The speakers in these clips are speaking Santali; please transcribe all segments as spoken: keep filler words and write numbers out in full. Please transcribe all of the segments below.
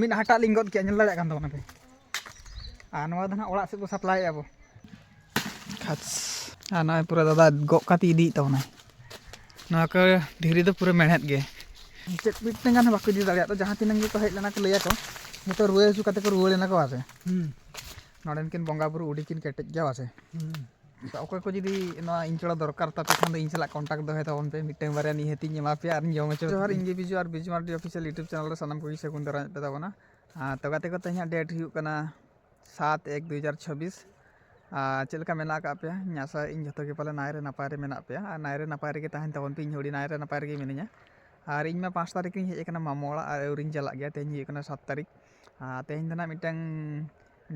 ᱢᱤᱫ ᱦᱟᱴᱟᱜ ᱞᱤᱧ ᱜᱚᱫ ᱠᱮᱜᱼᱟ, ᱧᱮᱞ ᱫᱟᱲᱮᱭᱟᱜ ᱠᱟᱱ ᱛᱟᱵᱚᱱᱟ ᱯᱮ᱾ ᱟᱨ ᱱᱚᱣᱟ ᱫᱚ ᱱᱟᱦᱟᱜ ᱚᱲᱟᱜ ᱥᱮᱫ ᱵᱚ ᱥᱟᱯᱞᱟᱭᱮᱫᱼᱟ ᱵᱚ᱾ ᱠᱷᱟᱪ᱾ ᱟᱨ ᱱᱚᱜᱼᱚᱭ ᱯᱩᱨᱟᱹ ᱫᱟᱫᱟ ᱜᱚᱜ ᱠᱟᱛᱮ ᱤᱫᱤᱭᱮᱫ ᱛᱟᱵᱚᱱᱟᱭ᱾ ᱱᱚᱣᱟ ᱠᱚ ᱫᱷᱤᱨᱤ ᱫᱚ ᱯᱩᱨᱟᱹ ᱢᱮᱬᱦᱮᱫ ᱜᱮ᱾ ᱪᱮᱫ ᱢᱤᱫᱴᱮᱱ ᱜᱟᱱ ᱦᱚᱸ ᱵᱟᱠᱚ ᱤᱫᱤ ᱫᱟᱲᱮᱭᱟᱜ ᱛᱚ, ᱡᱟᱦᱟᱸ ᱛᱤᱱᱟᱹᱜ ᱜᱮᱠᱚ ᱦᱮᱡ ᱞᱮᱱᱟ ᱠᱚ ᱞᱟᱹᱭᱟ ᱠᱚ, ᱡᱚᱛᱚ ᱨᱩᱣᱟᱹ ᱦᱟᱹᱥᱩ ᱠᱟᱛᱮ ᱠᱚ ᱨᱩᱣᱟᱹᱲ ᱮᱱᱟ ᱠᱚ, ᱟᱥᱮ? ᱦᱩᱸ᱾ ᱱᱚᱰᱮᱱ ᱠᱤᱱ ᱵᱚᱸᱜᱟ ᱵᱩᱨᱩ ᱟᱹᱰᱤ ᱠᱤᱱ ᱠᱮᱴᱮᱡ ᱜᱮᱭᱟ, ᱟᱥᱮ? ᱦᱩᱸ᱾ ᱛᱚ ᱚᱠᱚᱭ ᱠᱚ ᱡᱩᱫᱤ ᱱᱚᱣᱟ ᱤᱧ ᱪᱷᱟᱲᱟ ᱫᱚᱨᱠᱟᱨ ᱛᱟᱯᱮ ᱠᱷᱟᱱ ᱫᱚ ᱤᱧ ᱥᱟᱞᱟᱜ contact ᱫᱚᱦᱚᱭ ᱛᱟᱵᱚᱱ ᱯᱮ, ᱢᱤᱫᱴᱟᱝ ᱵᱟᱨᱭᱟ ᱱᱤᱦᱟᱹᱛᱤᱧ ᱮᱢᱟ ᱯᱮᱭᱟ ᱟᱨᱤᱧ ᱡᱚᱢ ᱦᱚᱪᱚ ᱯᱮᱭᱟ᱾ ᱡᱚᱦᱟᱨ, ᱤᱧ ᱜᱮ ᱵᱤᱡᱩ ᱟᱨ ᱵᱤᱡᱩ ᱢᱟᱨᱰᱤ official YouTube channel ᱨᱮ ᱥᱟᱱᱟᱢ ᱠᱚᱜᱮ ᱥᱟᱹᱜᱩᱱ ᱫᱟᱨᱟᱢ ᱯᱮ ᱛᱟᱵᱚᱱᱟ᱾ ᱟᱨ ᱛᱚ ᱜᱟᱛᱮ ᱠᱚ, ᱛᱮᱦᱮᱧᱟᱜ date ᱦᱩᱭᱩᱜ ᱠᱟᱱᱟ ᱥᱟᱛ ᱮᱠ ᱫᱩ ᱦᱟᱡᱟᱨ ᱪᱷᱟᱵᱵᱤᱥ᱾ ᱟᱨ ᱪᱮᱫ ᱞᱮᱠᱟ ᱢᱮᱱᱟᱜ ᱟᱠᱟᱫ ᱯᱮᱭᱟ? ᱤᱧ ᱟᱥᱟᱭᱮᱫ ᱟᱹᱧ ᱡᱚᱛᱚ ᱜᱮ ᱯᱟᱞᱮ ᱱᱟᱭ ᱨᱮ ᱱᱟᱯᱟᱭ ᱨᱮ ᱢᱮᱱᱟᱜ ᱯᱮᱭᱟ, ᱟᱨ ᱱᱟᱭ ᱨᱮ ᱱᱟᱯᱟᱭ ᱨᱮᱜᱮ ᱛᱟᱦᱮᱱ ᱛᱟᱵᱚᱱ ᱯᱮ᱾ ᱤᱧ ᱦᱚᱸ ᱟᱹᱰᱤ ᱱᱟᱭ ᱨᱮ ᱱᱟᱯᱟᱭ ᱨᱮᱜᱮ ᱢᱤᱱᱟᱹᱧᱟ᱾ ᱟᱨ ᱤᱧ ᱢᱟ ᱯᱟᱸᱪ ᱛᱟᱹᱨᱤᱠᱷ ᱨᱤᱧ ᱦᱮᱡ ᱟᱠᱟᱱᱟ ᱢᱟᱢᱚ ᱚᱲᱟᱜ, ᱟᱨ ᱟᱹᱣᱨᱤᱧ ᱪᱟᱞᱟᱜ ᱜᱮᱭᱟ᱾ ᱛᱮᱦᱮᱧ ᱦᱩᱭᱩᱜ ᱠᱟᱱᱟ ᱥᱟᱛ ᱛᱟᱹᱨᱤᱠᱷ᱾ ᱟᱨ ᱛᱮᱦᱮᱧ ᱫᱚ ᱱᱟᱜ ᱢᱤᱫᱴᱟᱝ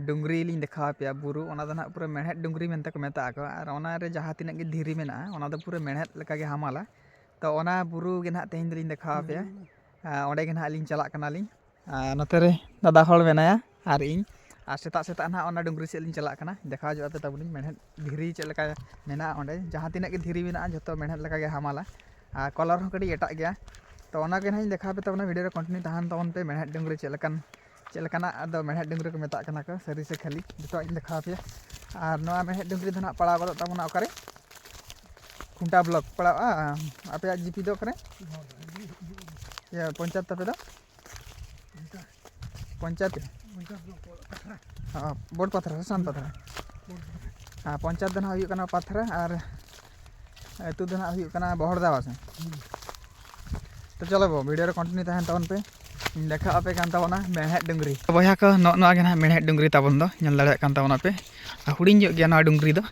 ᱰᱩᱝᱨᱤ ᱞᱤᱧ ᱫᱮᱠᱷᱟᱣ ᱟᱯᱮᱭᱟ, ᱵᱩᱨᱩ᱾ ᱚᱱᱟ ᱫᱚ ᱱᱟᱜ ᱯᱩᱨᱟᱹ ᱢᱮᱬᱦᱮᱫ ᱰᱩᱝᱨᱤ ᱢᱮᱱᱛᱮ ᱠᱚ ᱢᱮᱛᱟᱜ ᱟᱠᱚ, ᱟᱨ ᱚᱱᱟ ᱨᱮ ᱡᱟᱦᱟᱸ ᱛᱤᱱᱟᱹᱜ ᱜᱮ ᱫᱷᱤᱨᱤ ᱢᱮᱱᱟᱜᱼᱟ, ᱚᱱᱟ ᱫᱚ ᱯᱩᱨᱟᱹ ᱢᱮᱬᱦᱮᱫ ᱞᱮᱠᱟᱜᱮ ᱦᱟᱢᱟᱞᱟ᱾ ᱛᱚ ᱚᱱᱟ ᱵᱩᱨᱩ ᱜᱮ ᱱᱟᱜ ᱛᱮᱦᱮᱧ ᱫᱚᱞᱤᱧ ᱫᱮᱠᱷᱟᱣ ᱟᱯᱮᱭᱟ᱾ ᱟᱨ ᱚᱸᱰᱮ ᱜᱮ ᱱᱟᱜ ᱞᱤᱧ ᱪᱟᱞᱟᱜ ᱠᱟᱱᱟᱞᱤᱧ᱾ ᱟᱨ ᱱᱚᱛᱮ ᱨᱮ ᱫᱟᱫᱟ ᱦᱚᱲ ᱢᱮᱱᱟᱭᱟ ᱟᱨ ᱤᱧ᱾ ᱟᱨ ᱥᱮᱛᱟᱜ ᱥᱮᱛᱟᱜ ᱱᱟᱦᱟᱜ ᱚᱱᱟ ᱰᱩᱝᱨᱤ ᱥᱮᱫ ᱞᱤᱧ ᱪᱟᱞᱟᱜ ᱠᱟᱱᱟ, ᱫᱮᱠᱷᱟᱣ ᱦᱚᱪᱚ ᱟᱯᱮ ᱛᱟᱵᱚᱱᱤᱧ ᱢᱮᱬᱦᱮᱫ ᱫᱷᱤᱨᱤ ᱪᱮᱫ ᱞᱮᱠᱟ ᱢᱮᱱᱟᱜᱼᱟ ᱚᱸᱰᱮ᱾ ᱡᱟᱦᱟᱸ ᱛᱤᱱᱟᱹᱜ ᱜᱮ ᱫᱷᱤᱨᱤ ᱢᱮᱱᱟᱜᱼᱟ, ᱡᱷᱚᱛᱚ ᱢᱮᱬᱦᱮᱫ ᱞᱮᱠᱟᱜᱮ ᱦᱟᱢᱟᱞᱟ᱾ ᱟᱨ colour ᱦᱚᱸ ᱠᱟᱹᱴᱤᱡ ᱮᱴᱟᱜ ᱜᱮᱭᱟ᱾ ᱛᱚ ᱚᱱᱟ ᱜᱮ ᱱᱟᱦᱟᱜ ᱤᱧ ᱫᱮᱠᱷᱟᱣ ᱟᱯᱮ ᱛᱟᱵᱚᱱᱟ, video ᱨᱮ continue ᱛᱟᱦᱮᱱ ᱛᱟᱵᱚᱱ ᱯᱮ᱾ ᱢᱮᱬᱦᱮᱫ ᱰᱩᱝᱨᱤ ᱪᱮᱫ ᱞᱮᱠᱟᱱ, ᱪᱮᱫ ᱞᱮᱠᱟᱱᱟᱜ ᱟᱫᱚ ᱢᱮᱬᱦᱮᱫ ᱰᱩᱝᱨᱤ ᱠᱚ ᱢᱮᱛᱟᱜ ᱠᱟᱱᱟ ᱠᱚ, ᱥᱟᱹᱨᱤ ᱥᱮ ᱠᱷᱟᱹᱞᱤ, ᱡᱷᱚᱛᱚᱣᱟᱜ ᱤᱧ ᱫᱮᱠᱷᱟᱣ ᱟᱯᱮᱭᱟ᱾ ᱟᱨ ᱱᱚᱣᱟ ᱢᱮᱬᱦᱮᱫ ᱰᱩᱝᱨᱤ ᱫᱚ ᱱᱟᱦᱟᱜ ᱯᱟᱲᱟᱣ ᱜᱚᱫᱚᱜ ᱛᱟᱵᱚᱱᱟ ᱚᱠᱟᱨᱮ? ᱠᱷᱩᱱᱴᱟ block ᱯᱟᱲᱟᱜᱼᱟ᱾ ᱟᱯᱮᱭᱟᱜ GP ᱫᱚ ᱚᱠᱟᱨᱮ? ᱤᱭᱟᱹ, ᱯᱚᱧᱪᱟᱭᱮᱛ ᱛᱟᱯᱮ ᱫᱚ? ᱯᱚᱧᱪᱟᱭᱮᱛ? ᱦᱚᱸ, ᱵᱳᱰ ᱯᱟᱛᱷᱨᱟ ᱥᱮ ᱥᱟᱱ ᱯᱟᱛᱷᱨᱟ? ᱦᱮᱸ, ᱯᱚᱧᱪᱟᱭᱮᱛ ᱫᱚ ᱱᱟᱦᱟᱜ ᱦᱩᱭᱩᱜ ᱠᱟᱱᱟ ᱯᱟᱛᱷᱨᱟ ᱟᱨ ᱟᱹᱛᱩ ᱫᱚ ᱱᱟᱦᱟᱜ ᱦᱩᱭᱩᱜ ᱠᱟᱱᱟ ᱵᱚᱦᱚᱲᱫᱟ ᱵᱟᱥᱮ᱾ ᱛᱚ ᱪᱚᱞᱚ ᱵᱚ, video ᱨᱮ continue ᱛᱟᱦᱮᱱ ᱛᱟᱵᱚᱱ ᱯᱮ᱾ ᱤᱧ ᱫᱮᱠᱷᱟᱣ ᱟᱯᱮ ᱠᱟᱱ ᱛᱟᱵᱚᱱᱟ ᱢᱮᱬᱦᱮᱫ ᱰᱩᱝᱨᱤ᱾ ᱵᱚᱭᱦᱟ ᱠᱚ, ᱱᱚᱜᱼᱚ ᱱᱚᱣᱟ ᱜᱮ ᱱᱟᱦᱟᱜ ᱢᱮᱬᱦᱮᱫ ᱰᱩᱝᱨᱤ ᱛᱟᱵᱚᱱ ᱫᱚ, ᱧᱮᱞ ᱫᱟᱲᱮᱭᱟᱜ ᱠᱟᱱ ᱛᱟᱵᱚᱱᱟ ᱯᱮ᱾ ᱟᱨ ᱦᱩᱰᱤᱧ ᱧᱚᱜ ᱜᱮᱭᱟ ᱱᱚᱣᱟ ᱰᱩᱝᱨᱤ ᱫᱚ᱾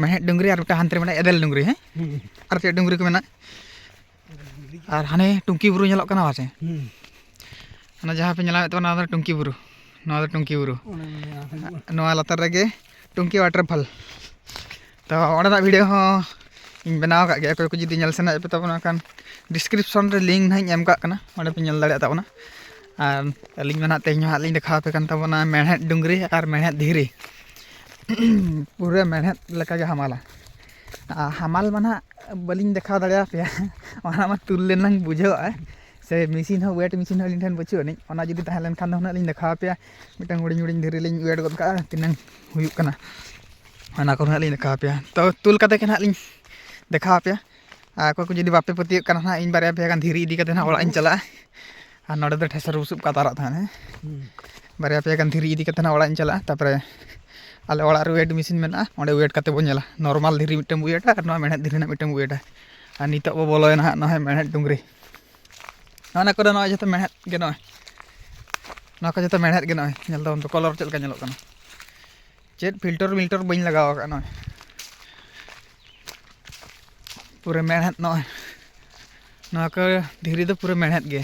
ᱢᱮᱬᱦᱮᱫ ᱰᱩᱝᱨᱤ ᱟᱨ ᱢᱤᱫᱴᱟᱝ ᱦᱟᱱᱛᱮ ᱨᱮ ᱢᱮᱱᱟᱜᱼᱟ ᱮᱫᱮᱞ ᱰᱩᱝᱨᱤ, ᱦᱮᱸ? ᱦᱩᱸ᱾ ᱟᱨ ᱪᱮᱫ ᱰᱩᱝᱨᱤ ᱠᱚ ᱢᱮᱱᱟᱜᱼᱟ? ᱟᱨ ᱦᱟᱱᱮ ᱴᱩᱝᱠᱤ ᱵᱩᱨᱩ ᱧᱮᱞᱚᱜ ᱠᱟᱱᱟ ᱵᱟᱥᱮ? ᱦᱩᱸ᱾ ᱚᱱᱟ ᱡᱟᱦᱟᱸ ᱯᱮ ᱧᱮᱞ ᱧᱟᱢᱮᱫ ᱛᱟᱵᱚᱱᱟ, ᱚᱱᱟ ᱫᱚ ᱴᱩᱝᱠᱤ ᱵᱩᱨᱩ᱾ ᱱᱚᱣᱟ ᱫᱚ ᱴᱩᱝᱠᱤ ᱵᱩᱨᱩ᱾ ᱚᱱᱮ ᱢᱮᱱᱟᱜᱼᱟ, ᱦᱤᱡᱩᱜᱼᱟ᱾ ᱱᱚᱣᱟ ᱞᱟᱛᱟᱨ ᱨᱮᱜᱮ ᱴᱩᱝᱠᱤ waterfall᱾ ᱛᱚ ᱚᱸᱰᱮᱱᱟᱜ video ᱦᱚᱸ ᱤᱧ ᱵᱮᱱᱟᱣ ᱟᱠᱟᱫ ᱜᱮᱭᱟ᱾ ᱚᱠᱚᱭ ᱠᱚ ᱡᱩᱫᱤ ᱧᱮᱞ ᱥᱟᱱᱟᱭᱮᱫ ᱯᱮ ᱛᱟᱵᱚᱱᱟ, ᱠᱷᱟᱱ description ᱨᱮ link ᱱᱟᱦᱟᱜ ᱤᱧ ᱮᱢ ᱠᱟᱜ ᱠᱟᱱᱟ, ᱚᱸᱰᱮ ᱯᱮ ᱧᱮᱞ ᱫᱟᱲᱮᱭᱟᱜ ᱛᱟᱵᱚᱱᱟ᱾ ᱟᱨ ᱟᱹᱞᱤᱧ ᱢᱟ ᱱᱟᱦᱟᱜ ᱛᱮᱦᱮᱧ ᱢᱟ ᱦᱟᱸᱜ ᱞᱤᱧ ᱫᱮᱠᱷᱟᱣ ᱟᱯᱮ ᱠᱟᱱ ᱛᱟᱵᱚᱱᱟ ᱢᱮᱬᱦᱮᱫ ᱰᱩᱝᱨᱤ ᱟᱨ ᱢᱮᱬᱦᱮᱫ ᱫᱷᱤᱨᱤ᱾ ᱯᱩᱨᱟᱹ ᱢᱮᱬᱦᱮᱫ ᱞᱮᱠᱟᱜᱮ ᱦᱟᱢᱟᱞᱟ᱾ ᱟᱨ ᱦᱟᱢᱟᱞ ᱢᱟ ᱱᱟᱦᱟᱜ ᱵᱟᱹᱞᱤᱧ ᱫᱮᱠᱷᱟᱣ ᱫᱟᱲᱮᱭᱟᱯᱮᱭᱟ, ᱚᱱᱟ ᱢᱟ ᱛᱩᱞ ᱞᱮᱱᱟᱝ ᱵᱩᱡᱷᱟᱹᱜᱼᱟ᱾ ᱥᱮ ᱢᱮᱥᱤᱱ ᱦᱚᱸ, ᱣᱮᱴ ᱢᱮᱥᱤᱱ ᱦᱚᱸ ᱟᱹᱞᱤᱧ ᱴᱷᱮᱱ ᱵᱟᱹᱪᱩᱜ ᱟᱹᱱᱤᱡ᱾ ᱚᱱᱟ ᱡᱩᱫᱤ ᱛᱟᱦᱮᱸ ᱞᱮᱱᱠᱷᱟᱱ ᱫᱚ ᱦᱩᱱᱟᱹᱝ ᱞᱤᱧ ᱫᱮᱠᱷᱟᱣ ᱟᱯᱮᱭᱟ᱾ ᱢᱤᱫᱴᱟᱝ ᱦᱩᱰᱤᱧ ᱦᱩᱰᱤᱧ ᱫᱷᱤᱨᱤ ᱞᱤᱧ ᱣᱮᱴ ᱜᱚᱫ ᱠᱟᱜᱼᱟ, ᱛᱤᱱᱟᱹᱝ ᱦᱩᱭᱩᱜ ᱠᱟᱱᱟ, ᱚᱱᱟ ᱠᱚ ᱦᱟᱸᱜ ᱞᱤᱧ ᱫᱮᱠᱷᱟᱣ ᱟᱯᱮᱭᱟ᱾ ᱛᱚ, ᱛᱩᱞ ᱠᱟᱛᱮ ᱜᱮ ᱦᱟᱸᱜ ᱞᱤᱧ ᱫᱮᱠᱷᱟᱣ ᱟᱯᱮᱭᱟ᱾ ᱟᱨ ᱚᱠᱚᱭ ᱠᱚ ᱡᱩᱫᱤ ᱵᱟᱯᱮ ᱯᱟᱹᱛᱭᱟᱹᱜ ᱠᱟᱱᱟ ᱦᱟᱸᱜ, ᱤᱧ ᱵᱟᱨᱭᱟ ᱯᱮᱭᱟ ᱜᱟᱱ ᱫᱷᱤᱨᱤ ᱤᱫᱤ ᱠᱟᱛᱮ ᱦᱟᱸᱜ ᱚᱲᱟᱜ ᱤᱧ ᱪᱟᱞᱟᱜᱼᱟ᱾ ᱟᱨ ᱱᱚᱰᱮ ᱫᱚ ᱴᱷᱮᱥᱟᱨ ᱵᱩᱥᱩᱵ ᱠᱚ ᱟᱛᱟᱨᱟᱜ ᱛᱟᱦᱮᱱ, ᱦᱮᱸ? ᱦᱩᱸ᱾ ᱵᱟᱨᱭᱟ ᱯᱮᱭᱟ ᱜᱟᱱ ᱫᱷᱤᱨᱤ ᱤᱫᱤ ᱠᱟᱛᱮ ᱦᱟᱸᱜ ᱚᱲᱟᱜ ᱤᱧ ᱪᱟᱞᱟᱜᱼᱟ᱾ ᱛᱟᱨᱯᱚᱨᱮ ᱟᱞᱮ ᱚᱲᱟᱜ ᱨᱮ ᱣᱮᱴ ᱢᱮᱥᱤᱱ ᱢᱮᱱᱟᱜᱼᱟ, ᱚᱸᱰᱮ ᱣᱮᱴ ᱠᱟᱛᱮ ᱵᱚᱱ ᱧᱮᱞᱟ᱾ ᱱᱚᱨᱢᱟᱞ ᱫᱷᱤᱨᱤ ᱢᱤᱫᱴᱟᱝ ᱵᱚ ᱣᱮᱴᱟ ᱟᱨ ᱱᱚᱣᱟ ᱢᱮᱬᱦᱮᱫ ᱫᱷᱤᱨᱤ ᱨᱮᱱᱟᱜ ᱢᱤᱫᱴᱟᱝ ᱵᱚ ᱣᱮᱴᱟ᱾ ᱟᱨ ᱱᱤᱛᱚᱜ ᱵᱚ ᱵᱚᱞᱚᱭᱮᱱᱟ ᱦᱟᱸᱜ ᱱᱚᱜᱼᱚᱭ ᱢᱮᱬᱦᱮᱫ ᱰᱩᱝᱨᱤ᱾ ᱱᱚᱜᱼᱚ ᱱᱚᱣᱟ ᱠᱚᱨᱮ ᱱᱚᱜᱼᱚᱭ ᱡᱚᱛᱚ ᱢᱮᱬᱦᱮᱫ ᱜᱮ, ᱱᱚᱜᱼᱚᱭ ᱱᱚᱣᱟ ᱠᱚ ᱡᱚᱛᱚ ᱢᱮᱬᱦᱮᱫ ᱜᱮ᱾ ᱱᱚᱜᱼᱚᱭ ᱧᱮᱞ ᱛᱟᱵᱚᱱ ᱯᱮ, ᱠᱚᱞᱚᱨ ᱪᱮᱫ ᱞᱮᱠᱟ ᱧᱮᱞᱚᱜ ᱠᱟᱱᱟ᱾ ᱪᱮᱫ ᱯᱷᱤᱞᱴᱚᱨ ᱢᱤᱞᱴᱚᱨ ᱵᱟᱹᱧ ᱞᱟᱜᱟᱣ ᱟᱠᱟᱫᱼᱟ, ᱱᱚᱜᱼᱚᱭ ᱯᱩᱨᱟᱹ ᱢᱮᱬᱦᱮᱫ᱾ ᱱᱚᱜᱼᱚᱭ ᱱᱚᱣᱟ ᱠᱚ ᱫᱷᱤᱨᱤ ᱫᱚ ᱯᱩᱨᱟᱹ ᱢᱮᱬᱦᱮᱫ ᱜᱮ᱾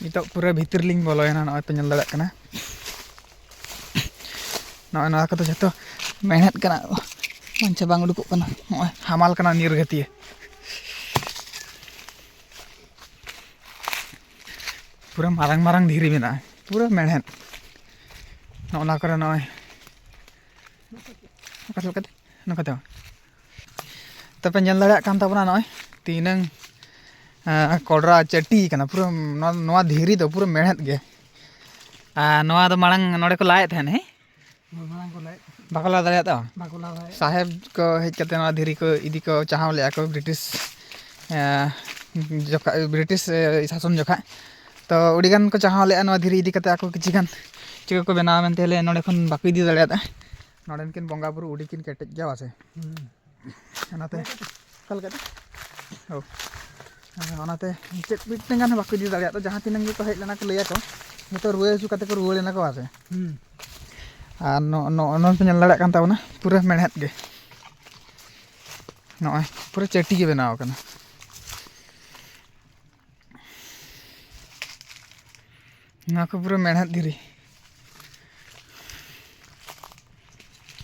ᱱᱤᱛᱚᱜ ᱯᱩᱨᱟᱹ ᱵᱷᱤᱛᱤᱨ ᱞᱤᱧ ᱵᱚᱞᱚᱭᱮᱱᱟ, ᱱᱚᱜᱼᱚᱭ ᱯᱮ ᱧᱮᱞ ᱫᱟᱲᱮᱭᱟᱜ ᱠᱟᱱᱟ᱾ ᱱᱚᱜᱼᱚᱭ ᱱᱚᱣᱟ ᱠᱚᱫᱚ ᱡᱷᱚᱛᱚ ᱢᱮᱬᱦᱮᱫ ᱠᱟᱱᱟ, ᱢᱟᱧᱪᱷᱟ ᱵᱟᱝ ᱩᱰᱩᱠᱚᱜ ᱠᱟᱱᱟ᱾ ᱱᱚᱜᱼᱚᱭ ᱦᱟᱢᱟᱞ ᱠᱟᱱᱟ ᱱᱤᱨᱜᱷᱟᱹᱛᱤᱭᱟᱹ᱾ ᱯᱩᱨᱟᱹ ᱢᱟᱨᱟᱝ ᱢᱟᱨᱟᱝ ᱫᱷᱤᱨᱤ ᱢᱮᱱᱟᱜᱼᱟ, ᱯᱩᱨᱟᱹ ᱢᱮᱬᱦᱮᱫ᱾ ᱱᱚᱜᱼᱚ ᱱᱚᱣᱟ ᱠᱚᱨᱮ ᱱᱚᱜᱼᱚᱭ ᱚᱠᱟ ᱞᱮᱠᱟᱛᱮ? ᱱᱚᱝᱠᱟᱛᱮ ᱵᱟᱝ᱾ ᱛᱚᱯᱮ ᱧᱮᱞ ᱫᱟᱲᱮᱭᱟᱜ ᱠᱟᱱ ᱛᱟᱵᱚᱱᱟ ᱱᱚᱜᱼᱚᱭ ᱛᱤᱱᱟᱹᱝ, ᱮᱸ, ᱠᱚᱰᱨᱟ ᱪᱟᱹᱴᱤ ᱠᱟᱱᱟ ᱯᱩᱨᱟᱹ᱾ ᱱᱚᱣᱟ, ᱱᱚᱣᱟ ᱫᱷᱤᱨᱤ ᱫᱚ ᱯᱩᱨᱟᱹ ᱢᱮᱬᱦᱮᱫ ᱜᱮ᱾ ᱟᱨ ᱱᱚᱣᱟ ᱫᱚ ᱢᱟᱲᱟᱝ ᱱᱚᱰᱮ ᱠᱚ ᱞᱟᱭᱮᱫ ᱛᱟᱦᱮᱱ, ᱦᱮᱸ? ᱦᱳᱭ, ᱢᱟᱲᱟᱝ ᱠᱚ ᱞᱟᱭᱮᱫ ᱛᱟᱦᱮᱸᱫ᱾ ᱵᱟᱠᱚ ᱞᱟ ᱫᱟᱲᱮᱭᱟᱜ ᱛᱟᱢᱟ? ᱵᱟᱠᱚ ᱞᱟ ᱫᱟᱲᱮᱭᱟᱜ᱾ ᱥᱟᱦᱮᱵᱽ ᱠᱚ ᱦᱮᱡ ᱠᱟᱛᱮ ᱱᱚᱣᱟ ᱫᱷᱤᱨᱤ ᱠᱚ ᱤᱫᱤ ᱠᱚ ᱪᱟᱦᱟᱣ ᱞᱮᱫᱼᱟ ᱠᱚ ᱵᱨᱤᱴᱤᱥ, ᱮᱸ, ᱡᱚᱠᱷᱟ, ᱵᱨᱤᱴᱤᱥ, ᱮ, ᱥᱟᱥᱚᱱ ᱡᱚᱠᱷᱟ᱾ ᱛᱚ ᱟᱹᱰᱤᱜᱟᱱ ᱠᱚ ᱪᱟᱦᱟᱣ ᱞᱮᱫᱼᱟ ᱱᱚᱣᱟ ᱫᱷᱤᱨᱤ ᱤᱫᱤ ᱠᱟᱛᱮ ᱟᱠᱚ ᱠᱤᱪᱷᱩ ᱜᱟᱱ ᱪᱤᱠᱟᱹ ᱠᱚ ᱵᱮᱱᱟᱣᱟ ᱢᱮᱱᱛᱮ, ᱞᱟᱹᱭ ᱱᱚᱸᱰᱮ ᱠᱷᱚᱱ ᱵᱟᱠᱚ ᱤᱫᱤ ᱫᱟᱲᱮᱭᱟᱫᱟ᱾ ᱱᱚᱸᱰᱮᱱ ᱠᱤᱱ ᱵᱚᱸᱜᱟ ᱵᱩᱨᱩ ᱟᱹᱰᱤ ᱠᱤᱱ ᱠᱮᱴᱮᱡ ᱜᱮᱭᱟ, ᱵᱟᱥᱮ? ᱦᱩᱸ᱾ ᱚᱱᱟᱛᱮ, ᱚᱠᱟ ᱞᱮᱠᱟᱛᱮ? ᱚ᱾ ᱦᱮᱸ, ᱚᱱᱟᱛᱮ ᱪᱮᱫ ᱢᱤᱫᱴᱟᱝ ᱜᱟᱱ ᱦᱚᱸ ᱵᱟᱠᱚ ᱤᱫᱤ ᱫᱟᱲᱮᱭᱟᱜ᱾ ᱛᱚ ᱡᱟᱦᱟᱸ ᱛᱤᱱᱟᱹᱝ ᱜᱮᱠᱚ ᱦᱮᱡ ᱞᱮᱱᱟ ᱠᱚ, ᱞᱟᱹᱭᱟ ᱠᱚ, ᱡᱚᱛᱚ ᱨᱩᱣᱟᱹ ᱦᱟᱹᱥᱩ ᱠᱟᱛᱮ ᱠᱚ ᱨᱩᱣᱟᱹᱲ ᱮᱱᱟ ᱠᱚ, ᱵᱟᱥᱮ? ᱦᱩᱸ᱾ ᱟᱨ ᱱᱚ-, ᱱᱚ-, ᱱᱚᱜᱼᱚᱭ ᱯᱮ ᱧᱮᱞ ᱫᱟᱲᱮᱭᱟᱜ ᱠᱟᱱ ᱛᱟᱵᱚᱱᱟ, ᱯᱩᱨᱟᱹ ᱢᱮᱬᱦᱮᱫ ᱜᱮ᱾ ᱱᱚᱜᱼᱚᱭ ᱯᱩᱨᱟᱹ ᱪᱟᱹᱴᱤ ᱜᱮ ᱵᱮᱱᱟᱣ ᱟᱠᱟᱱᱟ᱾ ᱱᱚᱣᱟ ᱠᱚ ᱯᱩᱨᱟᱹ ᱢᱮᱬᱦᱮᱫ ᱫᱷᱤᱨᱤ᱾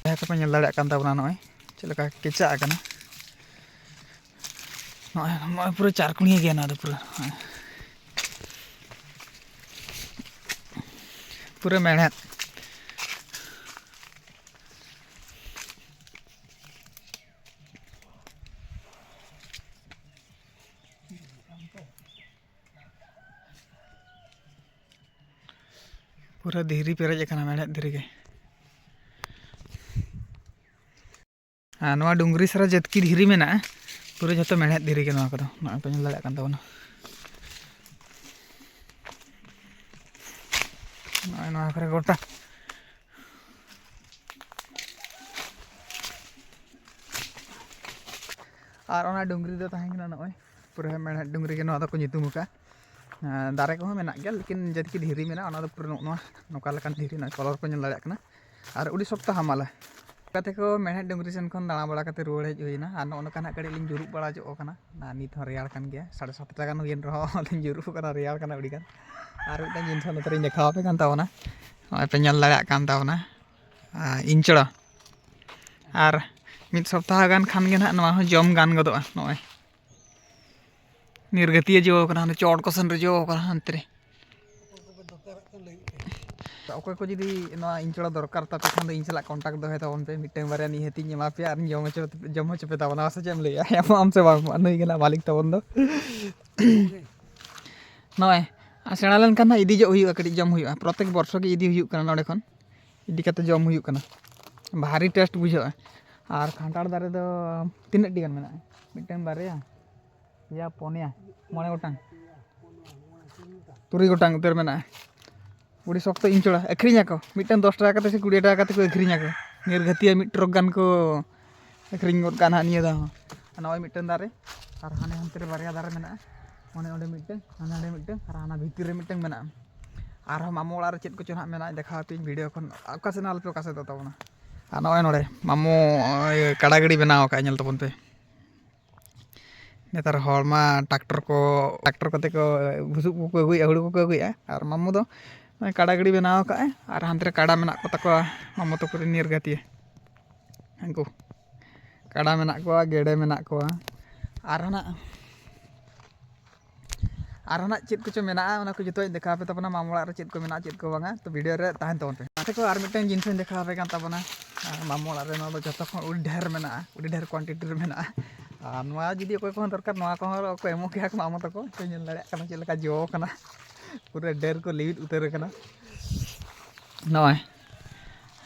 ᱡᱟᱦᱟᱸ ᱠᱚᱯᱮ ᱧᱮᱞ ᱫᱟᱲᱮᱭᱟᱜ ᱠᱟᱱ ᱛᱟᱵᱚᱱᱟ, ᱱᱚᱜᱼᱚᱭ ᱪᱮᱫ ᱞᱮᱠᱟ ᱠᱮᱪᱟᱜ ᱟᱠᱟᱱᱟ᱾ ᱱᱚᱜᱼᱚᱭ, ᱱᱚᱜᱼᱚᱭ ᱯᱩᱨᱟᱹ ᱪᱟᱨ ᱠᱩᱲᱤᱭᱟᱹ ᱜᱮᱭᱟ ᱱᱚᱣᱟ ᱫᱚ ᱯᱩᱨᱟᱹ᱾ ᱱᱚᱜᱼᱚᱭ᱾ ᱯᱩᱨᱟᱹ ᱢᱮᱬᱦᱮᱫ᱾ ᱯᱩᱨᱟᱹ ᱫᱷᱤᱨᱤ ᱯᱮᱨᱮᱡ ᱟᱠᱟᱱᱟ, ᱢᱮᱬᱦᱮᱫ ᱫᱷᱤᱨᱤ ᱜᱮ᱾ ᱟᱨ ᱱᱚᱣᱟ ᱰᱩᱝᱨᱤ ᱥᱟᱨᱟ ᱡᱮᱛᱠᱤ ᱫᱷᱤᱨᱤ ᱢᱮᱱᱟᱜᱼᱟ, ᱯᱩᱨᱟᱹ ᱡᱷᱚᱛᱚ ᱢᱮᱬᱦᱮᱫ ᱫᱷᱤᱨᱤ ᱜᱮ ᱱᱚᱣᱟ ᱠᱚᱫᱚ᱾ ᱱᱚᱜᱼᱚᱭ ᱯᱮ ᱧᱮᱞ ᱫᱟᱲᱮᱭᱟᱜ ᱠᱟᱱ ᱛᱟᱵᱚᱱᱟ, ᱱᱚᱜᱼᱚᱭ ᱱᱚᱣᱟ ᱠᱚᱨᱮ ᱜᱚᱴᱟ᱾ ᱟᱨ ᱚᱱᱟ ᱰᱩᱝᱨᱤ ᱫᱚ ᱛᱟᱦᱮᱸ ᱠᱟᱱᱟ ᱱᱚᱜᱼᱚᱭ ᱯᱩᱨᱟᱹ ᱢᱮᱬᱦᱮᱫ ᱰᱩᱝᱨᱤ ᱜᱮ ᱱᱚᱣᱟ ᱫᱚᱠᱚ ᱧᱩᱛᱩᱢ ᱟᱠᱟᱫᱼᱟ᱾ ᱟᱨ ᱫᱟᱨᱮ ᱠᱚᱦᱚᱸ ᱢᱮᱱᱟᱜ ᱜᱮᱭᱟ, ᱞᱮᱠᱤᱱ ᱡᱮᱛᱠᱤ ᱫᱷᱤᱨᱤ ᱢᱮᱱᱟᱜᱼᱟ, ᱚᱱᱟ ᱫᱚ ᱯᱩᱨᱟᱹ ᱱᱚᱜᱼᱚ ᱱᱚᱣᱟ ᱱᱚᱝᱠᱟ ᱞᱮᱠᱟᱱ ᱫᱷᱤᱨᱤ, ᱱᱚᱜᱼᱚᱭ ᱠᱚᱞᱚᱨ ᱠᱚ ᱧᱮᱞ ᱫᱟᱲᱮᱭᱟᱜ ᱠᱟᱱᱟ᱾ ᱟᱨ ᱟᱹᱰᱤ ᱥᱚᱠᱛᱚ ᱦᱟᱢᱟᱞᱟ᱾ ᱜᱟᱛᱮ ᱠᱚ, ᱢᱮᱬᱦᱮᱫ ᱰᱩᱝᱨᱤ ᱥᱮᱱ ᱠᱷᱚᱱ ᱫᱟᱬᱟ ᱵᱟᱲᱟ ᱠᱟᱛᱮ ᱨᱩᱣᱟᱹᱲ ᱦᱮᱡ ᱦᱩᱭᱱᱟ᱾ ᱟᱨ ᱱᱚᱜᱼᱚ ᱱᱚᱝᱠᱟ ᱱᱟᱜ ᱠᱟᱹᱴᱤᱡ ᱞᱤᱧ ᱡᱩᱨᱩᱜ ᱵᱟᱲᱟ ᱧᱚᱜ ᱟᱠᱟᱱᱟ᱾ ᱟᱨ ᱱᱤᱛ ᱦᱚᱸ ᱨᱮᱭᱟᱲ ᱠᱟᱱ ᱜᱮᱭᱟ, ᱥᱟᱲᱮ ᱥᱟᱛᱴᱟ ᱜᱟᱱ ᱦᱩᱭᱮᱱ ᱨᱮᱦᱚᱸ ᱞᱤᱧ ᱡᱩᱨᱩᱜ ᱠᱟᱱᱟ, ᱨᱮᱭᱟᱲ ᱠᱟᱱᱟ ᱟᱹᱰᱤ ᱜᱟᱱ᱾ ᱟᱨ ᱢᱤᱫᱴᱟᱝ ᱡᱤᱱᱤᱥ ᱦᱚᱸ ᱱᱚᱛᱮ ᱨᱤᱧ ᱫᱮᱠᱷᱟᱣ ᱟᱯᱮ ᱠᱟᱱ ᱛᱟᱵᱚᱱᱟ, ᱱᱚᱜᱼᱚᱭ ᱯᱮ ᱧᱮᱞ ᱫᱟᱲᱮᱭᱟᱜ ᱠᱟᱱ ᱛᱟᱵᱚᱱᱟ, ᱟᱨ ᱤᱧᱪᱚᱲᱟ᱾ ᱟᱨ ᱢᱤᱫ ᱥᱚᱯᱛᱟᱦᱚ ᱜᱟᱱ ᱠᱷᱟᱱ ᱜᱮ ᱱᱟᱦᱟᱜ ᱱᱚᱣᱟ ᱦᱚᱸ ᱡᱚᱢ ᱜᱟᱱ ᱜᱚᱫᱚᱜᱼᱟ᱾ ᱱᱚᱜᱼᱚᱭ ᱱᱤᱨᱜᱟᱹᱛᱤᱭᱟᱹ ᱡᱚ ᱟᱠᱟᱱᱟ, ᱦᱟᱱᱮ ᱪᱚᱴ ᱠᱚ ᱥᱮᱱ ᱨᱮ ᱡᱚ ᱟᱠᱟᱱᱟ ᱦᱟᱱᱛᱮ ᱨᱮ᱾ ᱚᱠᱚᱭ ᱠᱚ ᱡᱩᱫᱤ ᱱᱚᱣᱟ ᱤᱧᱪᱚᱲᱟ ᱫᱚᱨᱠᱟᱨ ᱛᱟᱯᱮ ᱠᱷᱟᱱ ᱫᱚ ᱤᱧ ᱥᱟᱞᱟᱜ ᱠᱚᱱᱴᱟᱠᱴ ᱫᱚᱦᱚᱭ ᱛᱟᱵᱚᱱ ᱯᱮ, ᱢᱤᱫᱴᱟᱝ ᱵᱟᱨᱭᱟ ᱱᱤᱦᱟᱹᱛᱤᱧ ᱮᱢᱟ ᱯᱮᱭᱟ ᱟᱨ ᱡᱚᱢ ᱦᱚᱪᱚ, ᱡᱚᱢ ᱦᱚᱪᱚ ᱯᱮ ᱛᱟᱵᱚᱱᱟ, ᱥᱮ ᱪᱮᱫ ᱮᱢ ᱞᱟᱹᱭᱟ? ᱮᱢᱚᱜ ᱟᱢ ᱥᱮ ᱵᱟᱝ? ᱱᱩᱭ ᱠᱟᱱᱟ ᱢᱟᱹᱞᱤᱠ ᱛᱟᱵᱚᱱ ᱫᱚ᱾ ᱱᱚᱜᱼᱚᱭ, ᱟᱨ ᱥᱮᱬᱟ ᱞᱮᱱᱠᱷᱟᱱ ᱦᱟᱸᱜ ᱤᱫᱤ ᱡᱚᱜ ᱦᱩᱭᱩᱜᱼᱟ, ᱠᱟᱹᱴᱤᱡ ᱡᱚᱢ ᱦᱩᱭᱩᱜᱼᱟ, ᱯᱨᱚᱛᱮᱠ ᱵᱚᱨᱥᱚ ᱜᱮ ᱤᱫᱤ ᱦᱩᱭᱩᱜ ᱠᱟᱱᱟ ᱱᱚᱸᱰᱮ ᱠᱷᱚᱱ᱾ ᱤᱫᱤ ᱠᱟᱛᱮ ᱡᱚᱢ ᱦᱩᱭᱩᱜ ᱠᱟᱱᱟ, ᱵᱷᱟᱨᱤ ᱴᱮᱥᱴ ᱵᱩᱡᱷᱟᱹᱜᱼᱟ᱾ ᱟᱨ ᱠᱷᱟᱱᱴᱟᱲ ᱫᱟᱨᱮ ᱫᱚ ᱛᱤᱱᱟᱹᱜ ᱴᱤ ᱜᱟᱱ ᱢᱮᱱᱟᱜᱼᱟ? ᱢᱤᱫᱴᱟᱝ, ᱵᱟᱨᱭᱟ, ᱯᱮᱭᱟ, ᱯᱩᱱᱭᱟ, ᱢᱚᱬᱮ ᱜᱚᱴᱟᱝ, ᱛᱩᱨᱩᱭ ᱜᱚᱴᱟᱝ ᱩᱛᱟᱹᱨ ᱢᱮᱱᱟᱜᱼᱟ᱾ ᱟᱹᱰᱤ ᱥᱚᱠᱛᱚ ᱤᱧ ᱪᱚᱲᱟ᱾ ᱟᱹᱠᱷᱨᱤᱧ ᱟᱠᱚ, ᱢᱤᱫᱴᱟᱝ ᱫᱚᱥ ᱴᱟᱠᱟ ᱠᱟᱛᱮ ᱥᱮ ᱠᱩᱲᱤ ᱴᱟᱠᱟ ᱠᱟᱛᱮ ᱠᱚ ᱟᱹᱠᱷᱨᱤᱧ ᱟᱠᱚ᱾ ᱱᱤᱨᱜᱷᱟᱹᱛᱤᱭᱟᱹ ᱢᱤᱫ ᱴᱨᱚᱠ ᱜᱟᱱ ᱠᱚ ᱟᱹᱠᱷᱨᱤᱧ ᱜᱚᱫ ᱠᱟᱜᱼᱟ ᱱᱟᱦᱟᱜ ᱱᱤᱭᱟᱹ ᱫᱷᱟᱣ ᱦᱚᱸ᱾ ᱟᱨ ᱱᱚᱜᱼᱚᱭ ᱢᱤᱫᱴᱟᱝ ᱫᱟᱨᱮ, ᱟᱨ ᱦᱟᱱᱮ ᱦᱟᱱᱛᱮ ᱨᱮ ᱵᱟᱨᱭᱟ ᱫᱟᱨᱮ ᱢᱮᱱᱟᱜᱼᱟ, ᱚᱱᱮ ᱚᱸᱰᱮ ᱢᱤᱫᱴᱟᱝ, ᱦᱟᱱᱮ ᱦᱟᱸᱰᱮ ᱢᱤᱫᱴᱟᱝ, ᱟᱨ ᱦᱟᱱᱟ ᱵᱷᱤᱛᱤᱨ ᱨᱮ ᱢᱤᱫᱴᱟᱝ ᱢᱮᱱᱟᱜᱼᱟ᱾ ᱟᱨᱦᱚᱸ ᱢᱟᱢᱚ ᱚᱲᱟᱜ ᱨᱮ ᱪᱮᱫ ᱠᱚᱪᱚ ᱱᱟᱦᱟᱜ ᱢᱮᱱᱟᱜᱼᱟ, ᱫᱮᱠᱷᱟᱣ ᱟᱯᱮᱭᱟᱹᱧ ᱵᱷᱤᱰᱤᱭᱳ ᱠᱷᱚᱱ᱾ ᱚᱠᱟ ᱥᱮᱫ ᱟᱞᱚᱯᱮ ᱚᱠᱟ ᱥᱮᱫ ᱫᱚ ᱛᱟᱵᱚᱱᱟ᱾ ᱟᱨ ᱱᱚᱜᱼᱚᱭ ᱱᱚᱰᱮ ᱢᱟᱢᱚ, ᱤᱭᱟᱹ, ᱠᱟᱰᱟ ᱜᱟᱹᱰᱤ ᱵᱮᱱᱟᱣ ᱟᱠᱟᱫᱼᱟ, ᱧᱮᱞ ᱛᱟᱵᱚᱱ ᱯᱮ᱾ ᱱᱮᱛᱟᱨ ᱦᱚᱲ ᱢᱟ ᱴᱨᱟᱠᱴᱚᱨ ᱠᱚ, ᱴᱨᱟᱠᱴᱚᱨ ᱠᱚᱛᱮ ᱠᱚ ᱵᱩᱥᱩᱵ ᱠᱚᱠᱚ ᱟᱹᱜᱩᱭᱮᱫᱼᱟ, ᱦᱩᱲᱩ ᱠᱚᱠᱚ ᱟᱹᱜᱩᱭᱮᱫᱼᱟ, ᱟᱨ ᱢᱟᱢᱚ ᱫᱚ ᱱᱚᱜᱼᱚᱭ ᱠᱟᱰᱟ ᱜᱟᱹᱰᱤ ᱵᱮᱱᱟᱣ ᱟᱠᱟᱫᱼᱟᱭ᱾ ᱟᱨ ᱦᱟᱱᱛᱮ ᱨᱮ ᱠᱟᱰᱟ ᱢᱮᱱᱟᱜ ᱠᱚ ᱛᱟᱠᱚᱣᱟ ᱢᱟᱢᱚ ᱛᱟᱠᱚ ᱨᱮᱱ ᱱᱤᱨᱜᱟᱹᱛᱤᱭᱟᱹ᱾ ᱩᱱᱠᱩ ᱠᱟᱰᱟ ᱢᱮᱱᱟᱜ ᱠᱚᱣᱟ, ᱜᱮᱰᱮ ᱢᱮᱱᱟᱜ ᱠᱚᱣᱟ, ᱟᱨᱦᱚᱸ ᱱᱟᱜ, ᱟᱨᱦᱚᱸ ᱱᱟᱜ ᱪᱮᱫ ᱠᱚᱪᱚ ᱢᱮᱱᱟᱜᱼᱟ, ᱚᱱᱟ ᱠᱚ ᱡᱚᱛᱚᱧ ᱫᱮᱠᱷᱟᱣ ᱟᱯᱮ ᱛᱟᱵᱚᱱᱟ, ᱢᱟᱢᱚ ᱚᱲᱟᱜ ᱨᱮ ᱪᱮᱫ ᱠᱚ ᱢᱮᱱᱟᱜᱼᱟ, ᱪᱮᱫ ᱠᱚ ᱵᱟᱝᱟ᱾ ᱛᱚ, ᱵᱷᱤᱰᱤᱭᱳ ᱨᱮ ᱛᱟᱦᱮᱱ ᱛᱟᱵᱚᱱ ᱯᱮ᱾ ᱜᱟᱛᱮ ᱠᱚ, ᱟᱨ ᱢᱤᱫᱴᱟᱝ ᱡᱤᱱᱤᱥ ᱤᱧ ᱫᱮᱠᱷᱟᱣ ᱟᱯᱮ ᱠᱟᱱ ᱛᱟᱵᱚᱱᱟ᱾ ᱟᱨ ᱢᱟᱢᱚ ᱚᱲᱟᱜ ᱨᱮ ᱱᱚᱣᱟ ᱫᱚ ᱡᱚᱛᱚ ᱠᱷᱚᱱ ᱟᱹᱰᱤ ᱰᱷᱮᱨ ᱢᱮᱱᱟᱜᱼᱟ, ᱟᱹᱰᱤ ᱰᱷᱮᱨ ᱠᱚᱣᱟᱱᱴᱤᱴᱤ ᱨᱮ ᱢᱮᱱᱟᱜᱼᱟ᱾ ᱟᱨ ᱱᱚᱣᱟ ᱡᱩᱫᱤ ᱚᱠᱚᱭ ᱠᱚᱦᱚᱸ ᱫᱚᱨᱠᱟᱨ, ᱱᱚᱣᱟ ᱠᱚᱦᱚᱸ ᱠᱚ ᱮᱢᱚᱜ ᱜᱮᱭᱟ ᱠᱚ ᱢᱟᱢᱚ ᱛᱟᱠᱚ᱾ ᱯᱮ ᱧᱮᱞ ᱫᱟᱲᱮᱭᱟᱜ ᱠᱟᱱᱟ ᱪᱮᱫ ᱞᱮᱠᱟ ᱡᱚ ᱠᱟᱱᱟ, ᱯᱩᱨᱟᱹ ᱰᱟᱹᱨ ᱠᱚ ᱞᱤᱣᱤᱫ ᱩᱛᱟᱹᱨ ᱟᱠᱟᱱᱟ᱾ ᱱᱚᱜᱼᱚᱭ,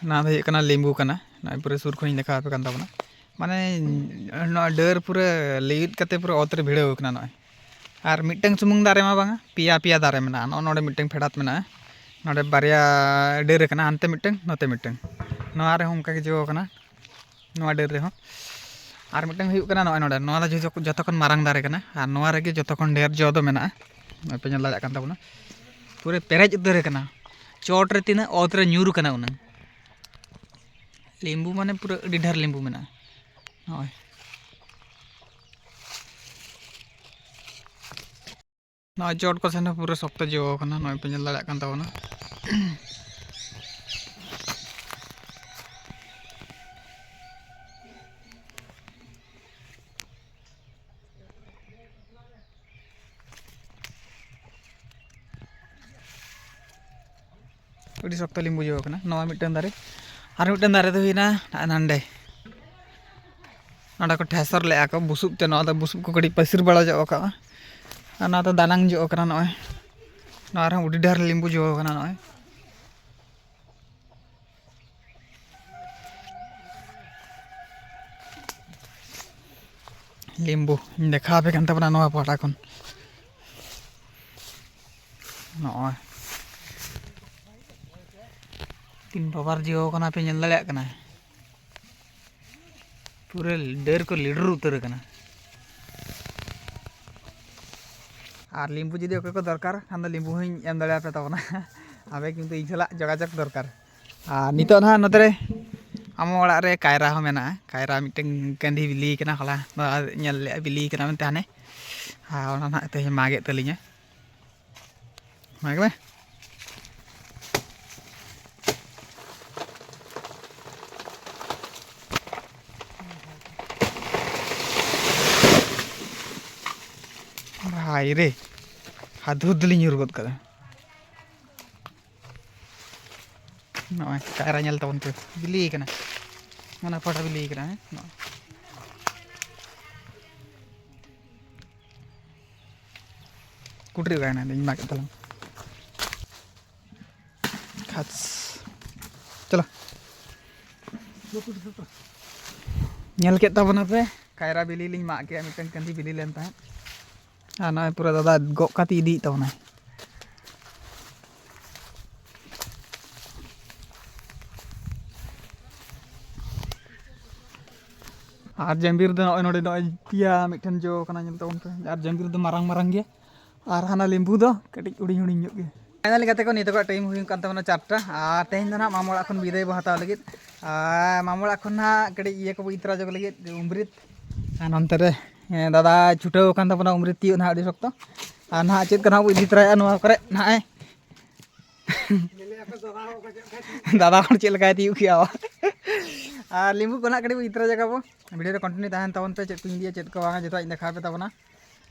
ᱱᱚᱣᱟ ᱫᱚ ᱦᱩᱭᱩᱜ ᱠᱟᱱᱟ ᱞᱤᱢᱵᱩ ᱠᱟᱱᱟ᱾ ᱱᱚᱜᱼᱚᱭ ᱯᱩᱨᱟᱹ ᱥᱩᱨ ᱠᱷᱚᱱᱤᱧ ᱫᱮᱠᱷᱟᱣ ᱟᱯᱮ ᱠᱟᱱ ᱛᱟᱵᱚᱱᱟ᱾ ᱢᱟᱱᱮ, ᱱᱚᱣᱟ ᱰᱟᱹᱨ ᱯᱩᱨᱟᱹ ᱞᱤᱣᱤᱫ ᱠᱟᱛᱮ ᱯᱩᱨᱟᱹ ᱚᱛ ᱨᱮ ᱵᱷᱤᱲᱟᱹᱣ ᱟᱠᱟᱱᱟ ᱱᱚᱜᱼᱚᱭ᱾ ᱟᱨ ᱢᱤᱫᱴᱟᱝ ᱥᱩᱢᱩᱝ ᱫᱟᱨᱮ ᱢᱟ ᱵᱟᱝᱟ, ᱯᱮᱭᱟ ᱯᱮᱭᱟ ᱫᱟᱨᱮ ᱢᱮᱱᱟᱜᱼᱟ᱾ ᱱᱚᱜᱼᱚ ᱱᱚᱰᱮ ᱢᱤᱫᱴᱟᱝ ᱯᱷᱮᱰᱟᱛ ᱢᱮᱱᱟᱜᱼᱟ, ᱱᱚᱰᱮ ᱵᱟᱨᱭᱟ ᱰᱟᱹᱨ ᱟᱠᱟᱱᱟ, ᱦᱟᱱᱛᱮ ᱢᱤᱫᱴᱟᱝ, ᱱᱚᱛᱮ ᱢᱤᱫᱴᱟᱝ᱾ ᱱᱚᱣᱟ ᱨᱮᱦᱚᱸ ᱚᱱᱠᱟ ᱜᱮ ᱡᱚ ᱟᱠᱟᱱᱟ, ᱱᱚᱣᱟ ᱰᱟᱹᱨ ᱨᱮᱦᱚᱸ᱾ ᱟᱨ ᱢᱤᱫᱴᱟᱝ ᱦᱩᱭᱩᱜ ᱠᱟᱱᱟ ᱱᱚᱜᱼᱚᱭ ᱱᱚᱰᱮ, ᱱᱚᱣᱟ ᱫᱚ ᱡᱚᱛᱚ ᱡᱚᱛᱚ ᱠᱷᱚᱱ ᱢᱟᱨᱟᱝ ᱫᱟᱨᱮ ᱠᱟᱱᱟ, ᱟᱨ ᱱᱚᱣᱟ ᱨᱮᱜᱮ ᱡᱚᱛᱚ ᱠᱷᱚᱱ ᱰᱷᱮᱨ ᱡᱚ ᱫᱚ ᱢᱮᱱᱟᱜᱼᱟ᱾ ᱱᱚᱜᱼᱚᱭ ᱯᱮ ᱧᱮᱞ ᱫᱟᱲᱮᱭᱟᱜ ᱠᱟᱱ ᱛᱟᱵᱚᱱᱟ, ᱯᱩᱨᱟᱹ ᱯᱮᱨᱮᱡ ᱩᱛᱟᱹᱨ ᱟᱠᱟᱱᱟ᱾ ᱪᱚᱴ ᱨᱮ ᱛᱤᱱᱟᱹᱜ, ᱚᱛ ᱨᱮ ᱧᱩᱨ ᱟᱠᱟᱱᱟ ᱩᱱᱟᱹᱝ᱾ ᱞᱤᱢᱵᱩ ᱢᱟᱱᱮ ᱯᱩᱨᱟᱹ ᱟᱹᱰᱤ ᱰᱷᱮᱨ ᱞᱤᱢᱵᱩ ᱢᱮᱱᱟᱜᱼᱟ᱾ ᱱᱚᱜᱼᱚᱭ, ᱱᱚᱜᱼᱚᱭ ᱪᱚᱴ ᱠᱚ ᱥᱮᱱ ᱦᱚᱸ ᱯᱩᱨᱟᱹ ᱥᱚᱠᱛᱚ ᱡᱚ ᱟᱠᱟᱱᱟ, ᱱᱚᱜᱼᱚᱭ ᱯᱮ ᱧᱮᱞ ᱫᱟᱲᱮᱭᱟᱜ ᱠᱟᱱ ᱛᱟᱵᱚᱱᱟ᱾ ᱟᱹᱰᱤ ᱥᱚᱠᱛᱚ ᱞᱤᱧ ᱵᱩᱡᱷᱟᱹᱣ ᱠᱟᱱᱟ᱾ ᱱᱚᱣᱟ ᱢᱤᱫᱴᱟᱝ ᱫᱟᱨᱮ, ᱟᱨ ᱢᱤᱫᱴᱟᱝ ᱫᱟᱨᱮ ᱫᱚ ᱦᱩᱭᱱᱟ ᱱᱚᱜᱼᱚᱭ ᱱᱟᱸᱰᱮ, ᱱᱚᱸᱰᱮ ᱠᱚ ᱴᱷᱮᱥᱚᱨ ᱞᱮᱜᱼᱟ ᱠᱚ ᱵᱩᱥᱩᱵ ᱛᱮ᱾ ᱱᱚᱣᱟ ᱫᱚ ᱵᱩᱥᱩᱵ ᱠᱚ ᱠᱟᱹᱴᱤᱡ ᱯᱟᱹᱥᱤᱨ ᱵᱟᱲᱟ ᱧᱚᱜ ᱠᱟᱜᱼᱟ, ᱟᱨ ᱱᱚᱣᱟ ᱫᱚ ᱫᱟᱱᱟᱝ ᱧᱚᱜ ᱠᱟᱱᱟ᱾ ᱱᱚᱜᱼᱚᱭ ᱱᱚᱣᱟ ᱨᱮᱦᱚᱸ ᱟᱹᱰᱤ ᱰᱷᱮᱨ ᱞᱤᱧ ᱵᱩᱡᱷᱟᱹᱣ ᱠᱟᱱᱟ᱾ ᱱᱚᱜᱼᱚᱭ ᱞᱤᱢᱵᱩ ᱤᱧ ᱫᱮᱠᱷᱟᱣ ᱟᱯᱮ ᱠᱟᱱ ᱛᱟᱵᱚᱱᱟ ᱱᱚᱣᱟ ᱯᱟᱦᱴᱟ ᱠᱷᱚᱱ᱾ ᱱᱚᱜᱼᱚᱭ ᱛᱤᱱ ᱵᱟᱵᱟᱨ ᱡᱤᱣᱮ ᱠᱟᱱᱟ ᱯᱮ, ᱧᱮᱞ ᱫᱟᱲᱮᱭᱟᱜ ᱠᱟᱱᱟ, ᱯᱩᱨᱟᱹ ᱰᱟᱹᱨ ᱠᱚ ᱞᱤᱰᱨᱩ ᱩᱛᱟᱹᱨ ᱟᱠᱟᱱᱟ᱾ ᱟᱨ ᱞᱤᱢᱵᱩ ᱡᱩᱫᱤ ᱚᱠᱚᱭ ᱠᱚ ᱫᱚᱨᱠᱟᱨ ᱠᱷᱟᱱ ᱫᱚ ᱞᱤᱢᱵᱩ ᱦᱚᱸᱧ ᱮᱢ ᱫᱟᱲᱮᱭᱟᱯᱮ ᱛᱟᱵᱚᱱᱟ᱾ ᱟᱯᱮ ᱠᱤᱱᱛᱩ ᱤᱧ ᱥᱟᱞᱟᱜ ᱡᱳᱜᱟᱡᱳᱜᱽ ᱫᱚᱨᱠᱟᱨ᱾ ᱟᱨ ᱱᱤᱛᱚᱜ ᱱᱟᱦᱟᱜ ᱱᱚᱛᱮ ᱨᱮ ᱟᱢᱚ ᱚᱲᱟᱜ ᱨᱮ ᱠᱟᱭᱨᱟ ᱦᱚᱸ ᱢᱮᱱᱟᱜᱼᱟ᱾ ᱠᱟᱭᱨᱟ ᱢᱤᱫᱴᱟᱝ ᱠᱟᱺᱫᱷᱤ ᱵᱤᱞᱤ ᱠᱟᱱᱟ, ᱦᱚᱞᱟ ᱫᱚ ᱧᱮᱞ ᱞᱮᱜᱼᱟ ᱵᱤᱞᱤ ᱠᱟᱱᱟ ᱢᱮᱱᱛᱮ ᱦᱟᱱᱮ, ᱟᱨ ᱚᱱᱟ ᱱᱟᱦᱟᱜ ᱛᱮᱦᱮᱧ ᱢᱟᱜᱮᱫ ᱛᱟᱹᱞᱤᱧᱟ᱾ ᱢᱟᱜᱽ ᱢᱮ᱾ ᱵᱷᱟᱭ ᱨᱮ, ᱦᱟᱫᱩᱫ ᱞᱤᱧ ᱧᱩᱨ ᱜᱚᱫ ᱠᱟᱫᱟ᱾ ᱱᱚᱜᱼᱚᱭ ᱠᱟᱭᱨᱟ ᱧᱮᱞ ᱛᱟᱵᱚᱱ ᱯᱮ, ᱵᱤᱞᱤ ᱠᱟᱱᱟ, ᱚᱱᱟ ᱯᱟᱴᱟ ᱵᱤᱞᱤ ᱠᱟᱱᱟ᱾ ᱦᱮᱸ, ᱱᱚᱜᱼᱚᱭ᱾ ᱠᱩᱴᱨᱤ ᱠᱟᱭᱱᱟ ᱤᱧ ᱢᱟᱜᱮᱫ ᱛᱟᱞᱟᱝ᱾ ᱠᱷᱟᱪ᱾ ᱧᱮᱞ ᱠᱮᱫ ᱛᱟᱵᱚᱱᱟ ᱯᱮ, ᱠᱟᱭᱨᱟ ᱵᱤᱞᱤ ᱞᱤᱧ ᱢᱟᱜ ᱠᱮᱜᱼᱟ, ᱢᱤᱫᱴᱟᱝ ᱠᱟᱹᱱᱫᱷᱤ ᱵᱤᱞᱤ ᱞᱮᱱ ᱛᱟᱦᱮᱸᱫ᱾ ᱟᱨ ᱱᱚᱜᱼᱚᱭ ᱯᱩᱨᱟᱹ ᱫᱟᱫᱟ ᱜᱚᱜ ᱠᱟᱛᱮ ᱤᱫᱤᱭᱮᱫ ᱛᱟᱵᱚᱱᱟᱭ᱾ ᱟᱨ ᱡᱟᱢᱵᱤᱨ ᱫᱚ ᱱᱚᱜᱼᱚᱭ ᱱᱚᱰᱮ, ᱱᱚᱜᱼᱚᱭ ᱯᱮᱭᱟ ᱢᱤᱫᱴᱷᱮᱱ ᱡᱚ ᱠᱟᱱᱟ, ᱧᱮᱞ ᱛᱟᱵᱚᱱ ᱯᱮ᱾ ᱟᱨ ᱡᱟᱢᱵᱤᱨ ᱫᱚ ᱢᱟᱨᱟᱝ ᱢᱟᱨᱟᱝ ᱜᱮᱭᱟ, ᱟᱨ ᱦᱟᱱᱟ ᱞᱮᱵᱩ ᱫᱚ ᱠᱟᱹᱴᱤᱡ ᱦᱩᱰᱤᱧ ᱦᱩᱰᱤᱧ ᱧᱚᱜ ᱜᱮᱭᱟ᱾ ᱯᱷᱟᱭᱱᱟᱞᱤ ᱜᱟᱛᱮ ᱠᱚ, ᱱᱤᱛᱚᱜᱟᱜ ᱴᱟᱭᱤᱢ ᱦᱩᱭᱩᱜ ᱠᱟᱱ ᱛᱟᱵᱚᱱᱟ ᱪᱟᱨᱴᱟ, ᱟᱨ ᱛᱮᱦᱮᱧ ᱫᱚ ᱱᱟᱦᱟᱜ ᱢᱟᱢᱚ ᱚᱲᱟᱜ ᱠᱷᱚᱱ ᱵᱤᱫᱟᱹᱭ ᱵᱚ ᱦᱟᱛᱟᱣ ᱞᱟᱹᱜᱤᱫ᱾ ᱟᱨ ᱢᱟᱢᱚ ᱚᱲᱟᱜ ᱠᱷᱚᱱ ᱱᱟᱦᱟᱜ ᱠᱟᱹᱴᱤᱡ ᱤᱭᱟᱹ ᱠᱚᱵᱚ ᱤᱫᱤ ᱛᱚᱨᱟ ᱡᱚᱝ ᱞᱟᱹᱜᱤᱫ, ᱩᱢᱨᱤᱛ᱾ ᱟᱨ ᱱᱚᱱᱛᱮ ᱨᱮ, ᱦᱮᱸ, ᱫᱟᱫᱟ ᱪᱷᱩᱴᱟᱹᱣ ᱟᱠᱟᱱ ᱛᱟᱵᱚᱱᱟ ᱩᱢᱨᱤᱛ ᱛᱤᱭᱳᱜ ᱱᱟᱦᱟᱜ ᱟᱹᱰᱤ ᱥᱚᱠᱛᱚ᱾ ᱟᱨ ᱱᱟᱦᱟᱜ ᱪᱮᱫ ᱠᱚ ᱱᱟᱦᱟᱜ ᱵᱚ ᱤᱫᱤ ᱛᱚᱨᱟᱭᱮᱫᱼᱟ ᱱᱚᱣᱟ ᱠᱚᱨᱮ ᱱᱟᱦᱟᱜ, ᱮ? ᱫᱟᱫᱟ ᱦᱚᱲ ᱪᱮᱫ ᱞᱮᱠᱟᱭ ᱛᱤᱭᱳᱜ ᱠᱮᱜᱼᱟ᱾ ᱟᱨ ᱞᱮᱵᱩ ᱠᱚ ᱱᱟᱦᱟᱜ ᱠᱟᱹᱴᱤᱡ ᱵᱚ ᱤᱫᱤ ᱛᱚᱨᱟ ᱡᱟᱭᱜᱟ ᱵᱚ᱾ ᱵᱷᱤᱰᱤᱭᱳ ᱨᱮ ᱠᱚᱱᱴᱤᱱᱤᱭᱩ ᱛᱟᱦᱮᱱ ᱛᱟᱵᱚᱱ ᱯᱮ, ᱪᱮᱫ ᱠᱚᱧ ᱤᱫᱤᱭᱟ, ᱪᱮᱫ ᱠᱚ ᱵᱟᱝᱟ, ᱡᱚᱛᱚᱣᱟᱜ ᱤᱧ ᱫᱮᱠᱷᱟᱣ ᱯᱮ ᱛᱟᱵᱚᱱᱟ᱾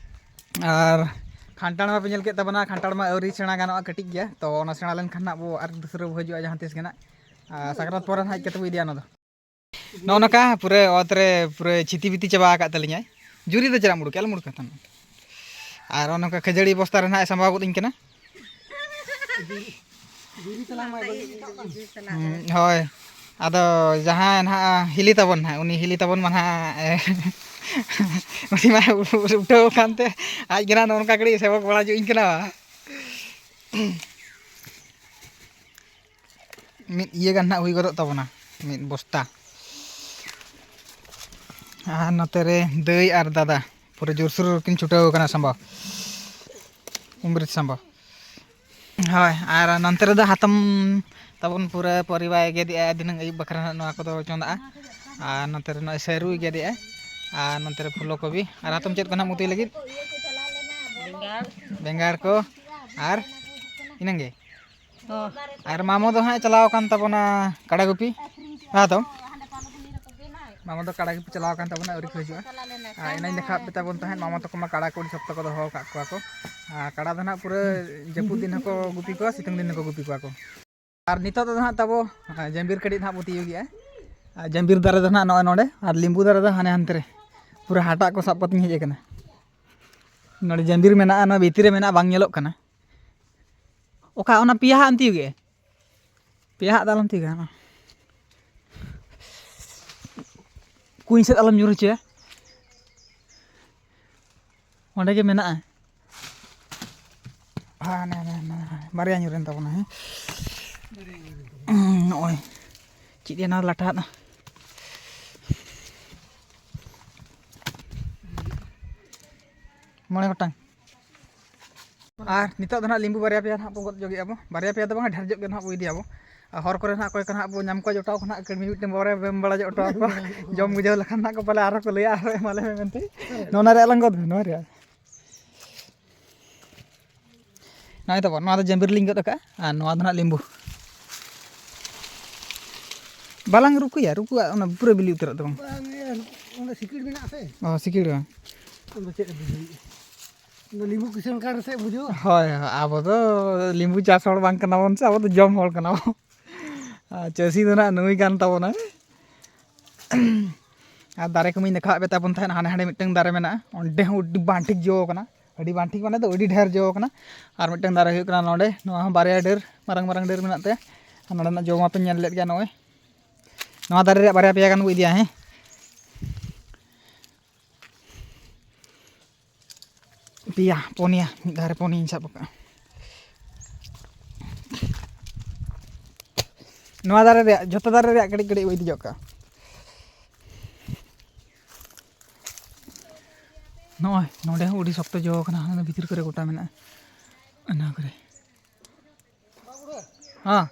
ᱟᱨ ᱠᱷᱟᱱᱴᱟᱲ ᱢᱟᱯᱮ ᱧᱮᱞ ᱠᱮᱫ ᱛᱟᱵᱚᱱᱟ, ᱠᱷᱟᱱᱴᱟᱲ ᱢᱟ ᱟᱹᱣᱨᱤ ᱥᱮᱬᱟ ᱜᱟᱱᱚᱜᱼᱟ, ᱠᱟᱹᱴᱤᱡ ᱜᱮᱭᱟ᱾ ᱛᱚ ᱚᱱᱟ ᱥᱮᱬᱟ ᱞᱮᱱᱠᱷᱟᱱ ᱱᱟᱜ ᱵᱚ ᱟᱨ ᱫᱩᱥᱨᱟᱹ ᱵᱚ ᱦᱤᱡᱩᱜᱼᱟ ᱡᱟᱦᱟᱸ ᱛᱤᱥ ᱜᱮ ᱱᱟᱜ᱾ ᱟᱨ ᱥᱟᱠᱨᱟᱛ ᱯᱚᱨᱮ ᱱᱟᱜ ᱦᱮᱡ ᱠᱟᱛᱮ ᱵᱚ ᱤᱫᱤᱭᱟ ᱚᱱᱟ ᱫᱚ᱾ ᱱᱚᱜᱼᱚ ᱱᱚᱝᱠᱟ ᱯᱩᱨᱟᱹ ᱚᱛ ᱨᱮ ᱯᱩᱨᱟᱹ ᱪᱷᱤᱛᱤ ᱵᱤᱛᱤ ᱪᱟᱵᱟ ᱟᱠᱟᱫ ᱛᱟᱹᱞᱤᱧᱟᱭ᱾ ᱡᱩᱨᱤ ᱫᱚ ᱪᱮᱫᱟᱜ ᱮᱢ ᱩᱰᱩᱠᱮᱜᱼᱟ? ᱟᱞᱚᱢ ᱩᱰᱩᱠᱟ ᱛᱟᱦᱮᱱ᱾ ᱟᱨ ᱚᱱᱟ ᱱᱚᱝᱠᱟ ᱠᱷᱟᱹᱡᱟᱹᱲᱤ ᱵᱚᱥᱛᱟ ᱨᱮ ᱱᱟᱜ ᱮ ᱥᱟᱢᱵᱟᱣ ᱜᱚᱫ ᱟᱹᱧ ᱠᱟᱱᱟ᱾ ᱦᱩᱸ, ᱦᱳᱭ᱾ ᱟᱫᱚ ᱡᱟᱦᱟᱸᱭ ᱱᱟᱦᱟᱜ ᱦᱤᱞᱤ ᱛᱟᱵᱚᱱ ᱱᱟᱦᱟᱜ, ᱩᱱᱤ ᱦᱤᱞᱤ ᱛᱟᱵᱚᱱ ᱢᱟ ᱱᱟᱦᱟᱜ, ᱩᱱᱤ ᱢᱟ ᱩᱴᱷᱟᱹᱣ ᱟᱠᱟᱱ ᱛᱮ ᱟᱡ ᱜᱮ ᱱᱟᱦᱟᱜ ᱱᱚᱜᱼᱚ ᱱᱚᱝᱠᱟ ᱠᱟᱹᱴᱤᱡ ᱥᱮᱵᱚᱠ ᱵᱟᱲᱟ ᱧᱚᱜ ᱤᱧ ᱠᱟᱱᱟ᱾ ᱢᱤᱫ ᱤᱭᱟᱹ ᱜᱟᱱ ᱱᱟᱦᱟᱜ ᱦᱩᱭ ᱜᱚᱫᱚᱜ ᱛᱟᱵᱚᱱᱟ, ᱢᱤᱫ ᱵᱚᱥᱛᱟ᱾ ᱟᱨ ᱱᱚᱛᱮ ᱨᱮ ᱫᱟᱹᱭ ᱟᱨ ᱫᱟᱫᱟ ᱯᱩᱨᱟᱹ ᱡᱳᱨᱥᱳᱨ ᱠᱤᱱ ᱪᱷᱩᱴᱟᱹᱣ ᱟᱠᱟᱱᱟ ᱥᱟᱢᱵᱟᱣ, ᱩᱢᱨᱤᱛ ᱥᱟᱢᱵᱟᱣ᱾ ᱦᱳᱭ, ᱟᱨ ᱱᱚᱱᱛᱮ ᱨᱮᱫᱚ ᱦᱟᱛᱚᱢ ᱛᱟᱵᱚᱱ ᱯᱩᱨᱟᱹ ᱯᱚᱨᱤᱵᱟᱭ ᱜᱮᱫᱮᱜᱼᱟ, ᱫᱷᱤᱱᱟᱹᱝ ᱟᱹᱭᱩᱵ ᱵᱟᱠᱷᱨᱟ ᱱᱟᱦᱟᱜ ᱱᱚᱣᱟ ᱠᱚᱫᱚ ᱪᱚᱸᱫᱟᱜᱼᱟ᱾ ᱟᱨ ᱱᱚᱛᱮ ᱨᱮ ᱱᱚᱜᱼᱚᱭ ᱥᱟᱹᱨᱩᱭ ᱜᱮᱫᱮᱜᱼᱟ, ᱟᱨ ᱱᱚᱛᱮ ᱨᱮ ᱯᱷᱩᱞᱚ ᱠᱚᱵᱤ, ᱟᱨ ᱦᱟᱛᱚᱢ ᱪᱮᱫ ᱠᱚ ᱱᱟᱦᱟᱜ ᱩᱛᱩᱭ ᱞᱟᱹᱜᱤᱫ? ᱵᱮᱸᱜᱟᱲ᱾ ᱵᱮᱸᱜᱟᱲ ᱠᱚ, ᱟᱨ ᱤᱱᱟᱹᱝ ᱜᱮ᱾ ᱦᱚᱸ᱾ ᱟᱨ ᱢᱟᱢᱚ ᱫᱚ ᱦᱟᱸᱜ ᱪᱟᱞᱟᱣ ᱟᱠᱟᱱ ᱛᱟᱵᱚᱱᱟ ᱠᱟᱰᱟ ᱜᱩᱯᱤ᱾ ᱦᱮᱸ ᱛᱚ? ᱢᱟᱢᱚ ᱫᱚ ᱠᱟᱰᱟ ᱜᱩᱯᱤ ᱪᱟᱞᱟᱣ ᱟᱠᱟᱱ ᱛᱟᱵᱚᱱᱟ, ᱟᱹᱣᱨᱤ ᱠᱚ ᱦᱤᱡᱩᱜᱼᱟ᱾ ᱟᱨ ᱮᱱᱟᱧ ᱫᱮᱠᱷᱟᱣᱟᱫ ᱯᱮ ᱛᱟᱵᱚᱱ ᱛᱟᱦᱮᱸᱫ, ᱢᱟᱢᱚ ᱛᱟᱠᱚ ᱢᱟ ᱠᱟᱰᱟ ᱠᱚ ᱟᱹᱰᱤ ᱥᱚᱠᱛᱚ ᱠᱚ ᱫᱚᱦᱚ ᱟᱠᱟᱫ ᱠᱚᱣᱟ ᱠᱚ᱾ ᱟᱨ ᱠᱟᱰᱟ ᱫᱚ ᱱᱟᱦᱟᱜ ᱯᱩᱨᱟᱹ ᱡᱟᱹᱯᱩᱫ ᱫᱤᱱ ᱦᱚᱸᱠᱚ ᱜᱩᱯᱤ ᱠᱚᱣᱟ, ᱥᱤᱛᱩᱝ ᱫᱤᱱ ᱦᱚᱸᱠᱚ ᱜᱩᱯᱤ ᱠᱚᱣᱟ ᱠᱚ᱾ ᱟᱨ ᱱᱤᱛᱚᱜ ᱫᱚ ᱱᱟᱦᱟᱜ ᱛᱟᱵᱚ, ᱟᱨ, ᱡᱟᱢᱵᱤᱨ ᱠᱟᱹᱴᱤᱡ ᱱᱟᱦᱟᱜ ᱵᱚ ᱛᱤᱭᱳᱜᱮᱜᱼᱟ᱾ ᱟᱨ ᱡᱟᱢᱵᱤᱨ ᱫᱟᱨᱮ ᱫᱚ ᱱᱟᱦᱟᱜ ᱱᱚᱜᱼᱚᱭ ᱱᱚᱰᱮ, ᱟᱨ ᱞᱤᱢᱵᱩ ᱫᱟᱨᱮ ᱫᱚ ᱦᱟᱱᱮ ᱦᱟᱱᱛᱮ ᱨᱮ᱾ ᱯᱩᱨᱟᱹ ᱦᱟᱴᱟᱜ ᱠᱚ ᱥᱟᱵ ᱠᱟᱛᱮᱧ ᱦᱮᱡ ᱟᱠᱟᱱᱟ᱾ ᱱᱚᱰᱮ ᱡᱟᱢᱵᱤᱨ ᱢᱮᱱᱟᱜᱼᱟ, ᱱᱚᱣᱟ ᱵᱷᱤᱛᱤᱨ ᱨᱮ ᱢᱮᱱᱟᱜᱼᱟ, ᱵᱟᱝ ᱧᱮᱞᱚᱜ ᱠᱟᱱᱟ᱾ ᱚᱠᱟ ᱚᱱᱟ ᱯᱮᱭᱟ ᱦᱟᱜ ᱮᱢ ᱛᱤᱭᱳᱜᱮᱜᱼᱟ? ᱯᱮᱭᱟ ᱦᱟᱜ ᱫᱚ ᱟᱞᱚᱢ ᱛᱤᱭᱳᱜᱟ᱾ ᱠᱩᱧ ᱥᱮᱫ ᱟᱞᱚᱢ ᱧᱩᱨ ᱦᱚᱪᱚᱭᱟ᱾ ᱚᱸᱰᱮ ᱜᱮ ᱢᱮᱱᱟᱜᱼᱟ᱾ ᱦᱮᱸ, ᱱᱮ, ᱱᱮ, ᱱᱮ, ᱵᱟᱨᱭᱟ ᱧᱩᱨᱮᱱ ᱛᱟᱵᱚᱱᱟ, ᱦᱮᱸ᱾ ᱱᱚᱜᱼᱚᱭ ᱪᱮᱫ ᱮᱱᱟ ᱞᱟᱴᱷᱟ ᱟᱫ᱾ ᱢᱚᱬᱮ ᱜᱚᱴᱟᱝ᱾ ᱟᱨ ᱱᱤᱛᱚᱜ ᱫᱚ ᱱᱟᱦᱟᱜ ᱞᱤᱢᱵᱩ ᱵᱟᱨᱭᱟ ᱯᱮᱭᱟ ᱱᱟᱦᱟᱜ ᱵᱚ ᱜᱚᱫ ᱡᱚᱜᱮᱜᱼᱟ ᱵᱚ, ᱵᱟᱨᱭᱟ ᱯᱮᱭᱟ ᱫᱚ ᱵᱟᱝᱟ, ᱰᱷᱮᱨ ᱧᱚᱜ ᱜᱮ ᱱᱟᱦᱟᱜ ᱵᱚ ᱤᱫᱤᱭᱟᱵᱚ᱾ ᱟᱨ ᱦᱚᱨ ᱠᱚᱨᱮ ᱱᱟᱦᱟᱜ ᱚᱠᱚᱭ ᱠᱚ ᱱᱟᱦᱟᱜ ᱵᱚ ᱧᱟᱢ ᱠᱚᱣᱟ ᱡᱚᱴᱟᱣ ᱠᱚ ᱱᱟᱦᱟᱜ, ᱠᱟᱹᱲᱢᱤ ᱢᱤᱫᱴᱮᱱ ᱵᱟᱨᱭᱟ ᱵᱚ ᱮᱢ ᱵᱟᱲᱟ ᱡᱚᱴᱟᱣ ᱠᱚᱣᱟ᱾ ᱡᱚᱢ ᱵᱩᱡᱷᱟᱹᱣ ᱞᱮᱠᱷᱟᱱ ᱱᱟᱦᱟᱜ ᱠᱚ ᱯᱟᱞᱮ ᱟᱨᱦᱚᱸ ᱠᱚ ᱞᱟᱹᱭᱟ, ᱟᱨᱦᱚᱸ ᱮᱢᱟᱞᱮ ᱢᱮ ᱢᱮᱱᱛᱮ᱾ ᱱᱚᱣᱟ ᱨᱮᱭᱟᱜ ᱞᱟᱝ ᱜᱚᱫ ᱢᱮ, ᱱᱚᱣᱟ ᱨᱮᱭᱟᱜ᱾ ᱱᱚᱜᱼᱚᱭ ᱛᱟᱵᱚᱱ, ᱱᱚᱣᱟ ᱫᱚ ᱡᱟᱹᱵᱤᱨ ᱞᱤᱧ ᱜᱚᱫ ᱟᱠᱟᱫᱼᱟ, ᱟᱨ ᱱᱚᱣᱟ ᱫᱚ ᱱᱟᱦᱟᱜ ᱞᱤᱢᱵᱩ᱾ ᱵᱟᱞᱟᱝ ᱨᱩᱠᱩᱭᱟ, ᱨᱩᱠᱩᱣᱟᱜ ᱚᱱᱟ ᱯᱩᱨᱟᱹ ᱵᱤᱞᱤ ᱩᱛᱟᱹᱨᱚᱜ ᱛᱟᱵᱚᱱ᱾ ᱵᱟᱝ, ᱤᱭᱟᱹ, ᱚᱸᱰᱮ ᱥᱤᱠᱤᱲ ᱢᱮᱱᱟᱜᱼᱟ ᱥᱮ? ᱚ, ᱥᱤᱠᱤᱲ ᱵᱟᱝ᱾ ᱟᱫᱚ ᱪᱮᱫ ᱮ ᱵᱩᱡᱷᱟᱹᱣᱮᱫᱼᱟ? ᱤᱧ ᱫᱚ ᱞᱤᱢᱵᱩ ᱠᱤᱥᱟᱹᱬ ᱠᱟᱱ ᱨᱮᱥᱮ ᱵᱩᱡᱷᱟᱹᱣᱟ? ᱦᱳᱭ, ᱦᱳᱭ, ᱟᱵᱚ ᱫᱚ ᱞᱤᱢᱵᱩ ᱪᱟᱥ ᱦᱚᱲ ᱵᱟᱝ ᱠᱟᱱᱟ ᱵᱚᱱ ᱥᱮ, ᱟᱵᱚ ᱫᱚ ᱡᱚᱢ ᱦᱚᱲ ᱠᱟᱱᱟ ᱵᱚᱱ᱾ ᱟᱨ ᱪᱟᱹᱥᱤ ᱫᱚ ᱱᱟᱦᱟᱜ ᱱᱩᱭ ᱠᱟᱱ ᱛᱟᱵᱚᱱᱟᱭ᱾ ᱟᱨ ᱫᱟᱨᱮ ᱠᱚᱢᱟᱧ ᱫᱮᱠᱷᱟᱣᱟᱫ ᱯᱮ ᱛᱟᱵᱚᱱ ᱛᱟᱦᱮᱸᱫ, ᱦᱟᱱᱮ ᱦᱟᱸᱰᱮ ᱢᱤᱫᱴᱟᱝ ᱫᱟᱨᱮ ᱢᱮᱱᱟᱜᱼᱟ, ᱚᱸᱰᱮ ᱦᱚᱸ ᱟᱹᱰᱤ ᱵᱟᱝ ᱴᱷᱤᱠ ᱡᱚ ᱠᱟᱱᱟ, ᱟᱹᱰᱤ ᱵᱟᱝ ᱴᱷᱤᱠ ᱢᱟᱱᱮ ᱫᱚ ᱟᱹᱰᱤ ᱰᱷᱮᱨ ᱡᱚ ᱠᱟᱱᱟ᱾ ᱟᱨ ᱢᱤᱫᱴᱟᱝ ᱫᱟᱨᱮ ᱦᱩᱭᱩᱜ ᱠᱟᱱᱟ ᱱᱚᱸᱰᱮ, ᱱᱚᱣᱟ ᱦᱚᱸ ᱵᱟᱨᱭᱟ ᱰᱟᱹᱨ, ᱢᱟᱨᱟᱝ ᱢᱟᱨᱟᱝ ᱰᱟᱹᱨ ᱢᱮᱱᱟᱜ ᱛᱟᱭᱟ᱾ ᱟᱨ ᱱᱚᱸᱰᱮᱱᱟᱜ ᱡᱚ ᱢᱟᱯᱮ ᱧᱮᱞ ᱞᱮᱫ ᱜᱮᱭᱟ, ᱱᱚᱜᱼᱚᱭ ᱱᱚᱣᱟ ᱫᱟᱨᱮ ᱨᱮᱭᱟᱜ ᱵᱟᱨᱭᱟ ᱯᱮᱭᱟ ᱜᱟᱱ ᱵᱚ ᱤᱫᱤᱭᱟ, ᱦᱮᱸ᱾ ᱯᱮᱭᱟ, ᱯᱩᱱᱭᱟ, ᱢᱤᱫ ᱫᱷᱟᱣ ᱨᱮ ᱯᱩᱱᱭᱟᱧ ᱥᱟᱵ ᱟᱠᱟᱫᱼᱟ᱾ ᱱᱚᱣᱟ ᱫᱟᱨᱮ ᱨᱮᱭᱟᱜ, ᱡᱷᱚᱛᱚ ᱫᱟᱨᱮ ᱨᱮᱭᱟᱜ ᱠᱟᱹᱴᱤᱡ ᱠᱟᱹᱴᱤᱡ ᱵᱚ ᱤᱫᱤ ᱡᱚᱜ ᱠᱟᱜᱼᱟ᱾ ᱱᱚᱜᱼᱚᱭ ᱱᱚᱸᱰᱮ ᱦᱚᱸ ᱟᱹᱰᱤ ᱥᱚᱠᱛᱚ ᱡᱚ ᱠᱟᱱᱟ, ᱦᱟᱱᱟ ᱵᱷᱤᱛᱤᱨ ᱠᱚᱨᱮ ᱜᱚᱴᱟ ᱢᱮᱱᱟᱜᱼᱟ, ᱚᱱᱟ ᱠᱚᱨᱮ᱾ ᱦᱮᱸ᱾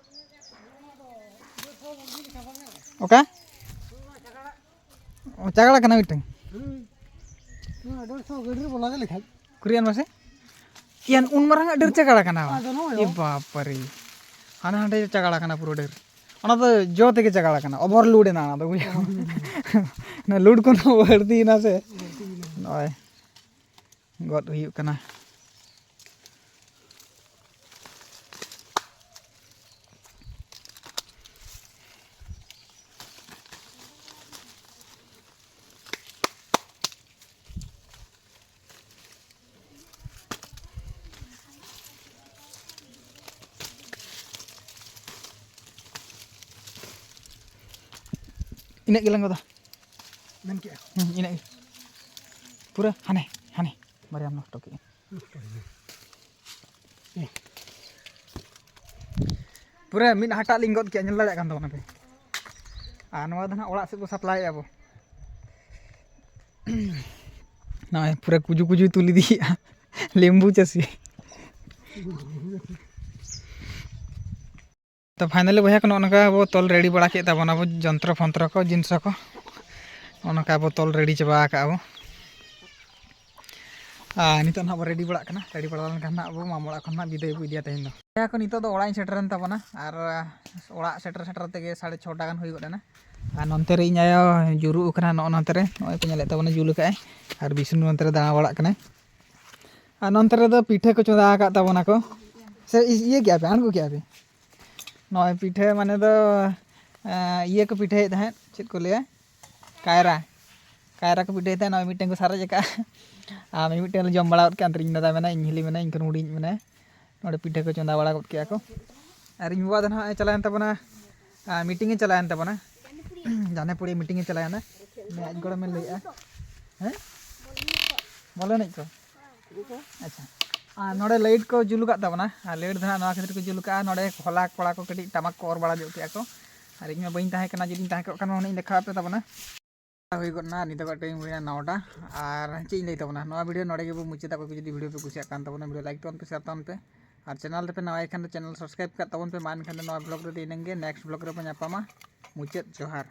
ᱚᱠᱟ? ᱚ, ᱪᱟᱜᱲᱟ ᱠᱟᱱᱟ ᱢᱤᱫᱴᱟᱝ᱾ ᱦᱩᱸ᱾ ᱱᱚᱣᱟ ᱰᱮᱲᱥᱚ ᱜᱟᱹᱰᱤ ᱨᱮ ᱵᱚᱞᱚ ᱜᱮ ᱞᱮᱠᱷᱟᱡ᱾ ᱠᱩᱨᱤᱭᱟᱱ ᱢᱟᱥᱮ? ᱤᱭᱟᱱ ᱩᱱ ᱢᱟᱨᱟᱝ ᱟᱜ ᱰᱟᱹᱨ ᱪᱟᱜᱲᱟ ᱠᱟᱱᱟ᱾ ᱟᱫᱚ ᱱᱚᱜᱼᱚᱭ ᱮ ᱵᱟᱯ ᱨᱮ᱾ ᱦᱟᱱᱟ ᱦᱟᱸᱰᱮ ᱪᱟᱜᱲᱟ ᱠᱟᱱᱟ ᱯᱩᱨᱟᱹ ᱰᱟᱹᱨ᱾ ᱚᱱᱟ ᱫᱚ ᱡᱚ ᱛᱮᱜᱮ ᱪᱟᱜᱲᱟ ᱠᱟᱱᱟ, overload ᱮᱱᱟ ᱚᱱᱟ ᱫᱚ, ᱵᱩᱡᱷᱟᱹᱣ᱾ ᱚᱱᱟ load ᱠᱷᱚᱱ ᱦᱚᱸ ᱵᱟᱹᱲᱛᱤᱭᱮᱱᱟ ᱥᱮ᱾ ᱱᱚᱜᱼᱚᱭ᱾ ᱜᱚᱫ ᱦᱩᱭᱩᱜ ᱠᱟᱱᱟ᱾ ᱤᱱᱟᱹᱜ ᱜᱮᱞᱟᱝ ᱜᱚᱫᱟ᱾ ᱢᱮᱱ ᱠᱮᱜᱼᱟ᱾ ᱦᱩᱸ, ᱤᱱᱟᱹᱜ ᱜᱮ᱾ ᱯᱩᱨᱟᱹ ᱦᱟᱱᱮ, ᱦᱟᱱᱮ ᱵᱟᱨᱭᱟᱢ ᱱᱚᱥᱴᱚ ᱠᱮᱜᱼᱟ᱾ ᱯᱩᱨᱟᱹ ᱢᱤᱫ ᱦᱟᱴᱟᱜ ᱞᱤᱧ ᱜᱚᱫ ᱠᱮᱜᱼᱟ, ᱧᱮᱞ ᱫᱟᱲᱮᱭᱟᱜ ᱠᱟᱱ ᱛᱟᱵᱚᱱᱟ ᱯᱮ᱾ ᱟᱨ ᱱᱚᱣᱟ ᱫᱚ ᱱᱟᱦᱟᱜ ᱚᱲᱟᱜ ᱥᱮᱫ ᱵᱚ ᱥᱟᱯᱞᱟᱭᱮᱫᱼᱟ ᱵᱚ᱾ ᱱᱚᱜᱼᱚᱭ ᱯᱩᱨᱟᱹ ᱠᱩᱡᱩ ᱠᱩᱡᱩ ᱛᱩᱞ ᱤᱫᱤᱭᱮᱫᱼᱟ᱾ ᱞᱮᱢᱵᱩ ᱪᱟᱹᱥᱤ᱾ ᱛᱚ finally ᱵᱚᱭᱦᱟ ᱠᱚ, ᱱᱚᱜᱼᱚ ᱱᱚᱝᱠᱟ ᱵᱚ ᱛᱚᱞ ᱨᱮᱰᱤ ᱵᱟᱲᱟ ᱠᱮᱫ ᱛᱟᱵᱚᱱᱟ ᱵᱚ ᱡᱚᱱᱛᱨᱚ ᱯᱷᱚᱱᱛᱨᱚ ᱠᱚ, ᱡᱤᱱᱤᱥ ᱠᱚ᱾ ᱱᱚᱜᱼᱚ ᱱᱚᱝᱠᱟ ᱵᱚ ᱛᱚᱞ ᱨᱮᱰᱤ ᱪᱟᱵᱟ ᱟᱠᱟᱫᱼᱟ ᱵᱚ᱾ ᱟᱨ ᱱᱤᱛᱚᱜ ᱱᱟᱦᱟᱜ ᱵᱚ ᱨᱮᱰᱤ ᱵᱟᱲᱟᱜ ᱠᱟᱱᱟ᱾ ᱨᱮᱰᱤ ᱵᱟᱲᱟ ᱞᱮᱱᱠᱷᱟᱱ ᱱᱟᱦᱟᱜ ᱵᱚ ᱢᱟᱢᱚ ᱚᱲᱟᱜ ᱠᱷᱚᱱ ᱱᱟᱦᱟᱜ ᱵᱤᱫᱟᱹᱭ ᱵᱚ ᱤᱫᱤᱭᱟ ᱛᱮᱦᱮᱧ ᱫᱚ᱾ ᱵᱚᱭᱦᱟ ᱠᱚ, ᱱᱤᱛᱚᱜ ᱫᱚ ᱚᱲᱟᱜ ᱤᱧ ᱥᱮᱴᱮᱨᱮᱱ ᱛᱟᱵᱚᱱᱟ᱾ ᱟᱨ ᱚᱲᱟᱜ ᱥᱮᱴᱮᱨ ᱥᱮᱴᱮᱨ ᱛᱮᱜᱮ ᱥᱟᱲᱮ ᱪᱷᱚᱴᱟ ᱜᱟᱱ ᱦᱩᱭ ᱜᱚᱫ ᱮᱱᱟ᱾ ᱟᱨ ᱱᱚᱱᱛᱮ ᱨᱮ ᱤᱧ ᱟᱭᱳ ᱡᱩᱨᱩᱜ ᱠᱟᱱᱟ, ᱱᱚᱜᱼᱚ ᱱᱚᱱᱛᱮ ᱨᱮ, ᱱᱚᱜᱼᱚᱭ ᱯᱮ ᱧᱮᱞᱮᱫ ᱛᱟᱵᱚᱱᱟ, ᱡᱩᱞ ᱟᱠᱟᱫᱼᱟᱭ᱾ ᱟᱨ ᱵᱤᱥᱱᱩ ᱱᱚᱱᱛᱮ ᱨᱮ ᱫᱟᱬᱟ ᱵᱟᱲᱟᱜ ᱠᱟᱱᱟᱭ᱾ ᱟᱨ ᱱᱚᱱᱛᱮ ᱨᱮᱫᱚ ᱯᱤᱴᱷᱟᱹ ᱠᱚ ᱪᱚᱸᱫᱟ ᱟᱠᱟᱫ ᱛᱟᱵᱚᱱᱟ ᱠᱚ᱾ ᱥᱮ ᱤᱭᱟᱹ ᱠᱮᱜᱼᱟ ᱯᱮ, ᱟᱬᱜᱚ ᱠᱮᱜᱼᱟ ᱯᱮ? ᱱᱚᱜᱼᱚᱭ ᱯᱤᱴᱷᱟᱹ ᱢᱟᱱᱮ ᱫᱚ, ᱮᱸ, ᱤᱭᱟᱹ ᱠᱚ ᱯᱤᱴᱷᱟᱹᱭᱮᱫ ᱛᱟᱦᱮᱸᱫ, ᱪᱮᱫ ᱠᱚ ᱞᱟᱹᱭᱟ, ᱠᱟᱭᱨᱟ᱾ ᱠᱟᱭᱨᱟ ᱠᱚ ᱯᱤᱴᱷᱟᱹᱭᱮᱫ ᱛᱟᱦᱮᱸᱫ, ᱱᱚᱜᱼᱚᱭ ᱢᱤᱫᱴᱮᱱ ᱠᱚ ᱥᱟᱨᱮᱡ ᱟᱠᱟᱫᱼᱟ᱾ ᱟᱨ ᱢᱤᱫᱴᱮᱱ ᱞᱮ ᱡᱚᱢ ᱵᱟᱲᱟ ᱜᱚᱫ ᱠᱮᱜᱼᱟ᱾ ᱚᱱᱛᱮ ᱨᱮ ᱤᱧ ᱫᱟᱫᱟ ᱢᱮᱱᱟᱭ, ᱤᱧ ᱦᱤᱞᱤ ᱢᱮᱱᱟᱭ, ᱤᱧ ᱠᱷᱚᱱ ᱦᱩᱰᱤᱧ ᱢᱮᱱᱟᱭ᱾ ᱱᱚᱰᱮ ᱯᱤᱴᱷᱟᱹ ᱠᱚ ᱪᱚᱸᱫᱟ ᱵᱟᱲᱟ ᱜᱚᱫ ᱠᱮᱜᱼᱟ ᱠᱚ᱾ ᱟᱨ ᱤᱧ ᱵᱟᱵᱟ ᱫᱚ ᱱᱟᱦᱟᱜ ᱮ ᱪᱟᱞᱟᱣᱮᱱ ᱛᱟᱵᱚᱱᱟ, ᱟᱨ meeting ᱮ ᱪᱟᱞᱟᱣᱮᱱ ᱛᱟᱵᱚᱱᱟ᱾ ᱡᱟᱱᱮᱯᱩᱨᱤ meeting ᱮ ᱪᱟᱞᱟᱣᱮᱱᱟ᱾ ᱩᱱᱤ ᱟᱡ ᱜᱚᱲᱚᱢᱮ ᱞᱟᱹᱭᱮᱫᱼᱟ᱾ ᱦᱮᱸ? ᱵᱚᱞ ᱮᱱᱮᱡ ᱠᱚ? ᱟᱪᱪᱷᱟ᱾ ᱟᱨ ᱱᱚᱰᱮ light ᱠᱚ ᱡᱩᱞ ᱟᱠᱟᱫ ᱛᱟᱵᱚᱱᱟ᱾ ᱟᱨ light ᱫᱚ ᱱᱟᱦᱟᱜ ᱱᱚᱣᱟ ᱠᱷᱟᱹᱛᱤᱨ ᱠᱚ ᱡᱩᱞ ᱟᱠᱟᱫᱼᱟ, ᱱᱚᱰᱮ ᱦᱚᱞᱟ ᱠᱚᱲᱟ ᱠᱚ ᱠᱟᱹᱴᱤᱡ ᱴᱟᱢᱟᱠ ᱠᱚ ᱚᱨ ᱵᱟᱲᱟ ᱧᱚᱜ ᱠᱮᱜᱼᱟ ᱠᱚ᱾ ᱟᱨ ᱤᱧ ᱢᱟ ᱵᱟᱹᱧ ᱛᱟᱦᱮᱸ ᱠᱟᱱᱟ, ᱡᱩᱫᱤᱧ ᱛᱟᱦᱮᱸ ᱠᱚᱜ ᱠᱷᱟᱱ ᱢᱟ ᱦᱩᱱᱟᱹᱝ ᱤᱧ ᱫᱮᱠᱷᱟᱣ ᱟᱯᱮ ᱛᱟᱵᱚᱱᱟ᱾ ᱦᱩᱭ ᱜᱚᱫ ᱮᱱᱟ, ᱱᱤᱛᱚᱜᱟᱜ time ᱦᱩᱭᱱᱟ ᱱᱚᱴᱟ᱾ ᱟᱨ ᱪᱮᱫ ᱤᱧ ᱞᱟᱹᱭ ᱛᱟᱵᱚᱱᱟ, ᱱᱚᱣᱟ video ᱱᱚᱰᱮ ᱜᱮᱵᱚ ᱢᱩᱪᱟᱹᱫᱟ᱾ ᱚᱠᱚᱭ ᱠᱚ ᱡᱩᱫᱤ video ᱯᱮ ᱠᱩᱥᱤᱭᱟᱜ ᱠᱟᱱ ᱛᱟᱵᱚᱱᱟ, video like ᱛᱟᱵᱚᱱ ᱯᱮ, share ᱛᱟᱵᱚᱱ ᱯᱮ᱾ ᱟᱨ channel ᱨᱮᱯᱮ ᱱᱟᱣᱟ ᱜᱮ ᱠᱷᱟᱱ ᱫᱚ channel subscribe ᱠᱟᱜ ᱛᱟᱵᱚᱱ ᱯᱮ᱾ ᱢᱟ ᱮᱱᱠᱷᱟᱱ ᱫᱚ ᱱᱚᱣᱟ vlog ᱨᱮᱫᱚ ᱤᱱᱟᱹᱝ ᱜᱮ, next vlog ᱨᱮᱵᱚ ᱧᱟᱯᱟᱢᱟ᱾ ᱢᱩᱪᱟᱹᱫ ᱡᱚᱦᱟᱨ᱾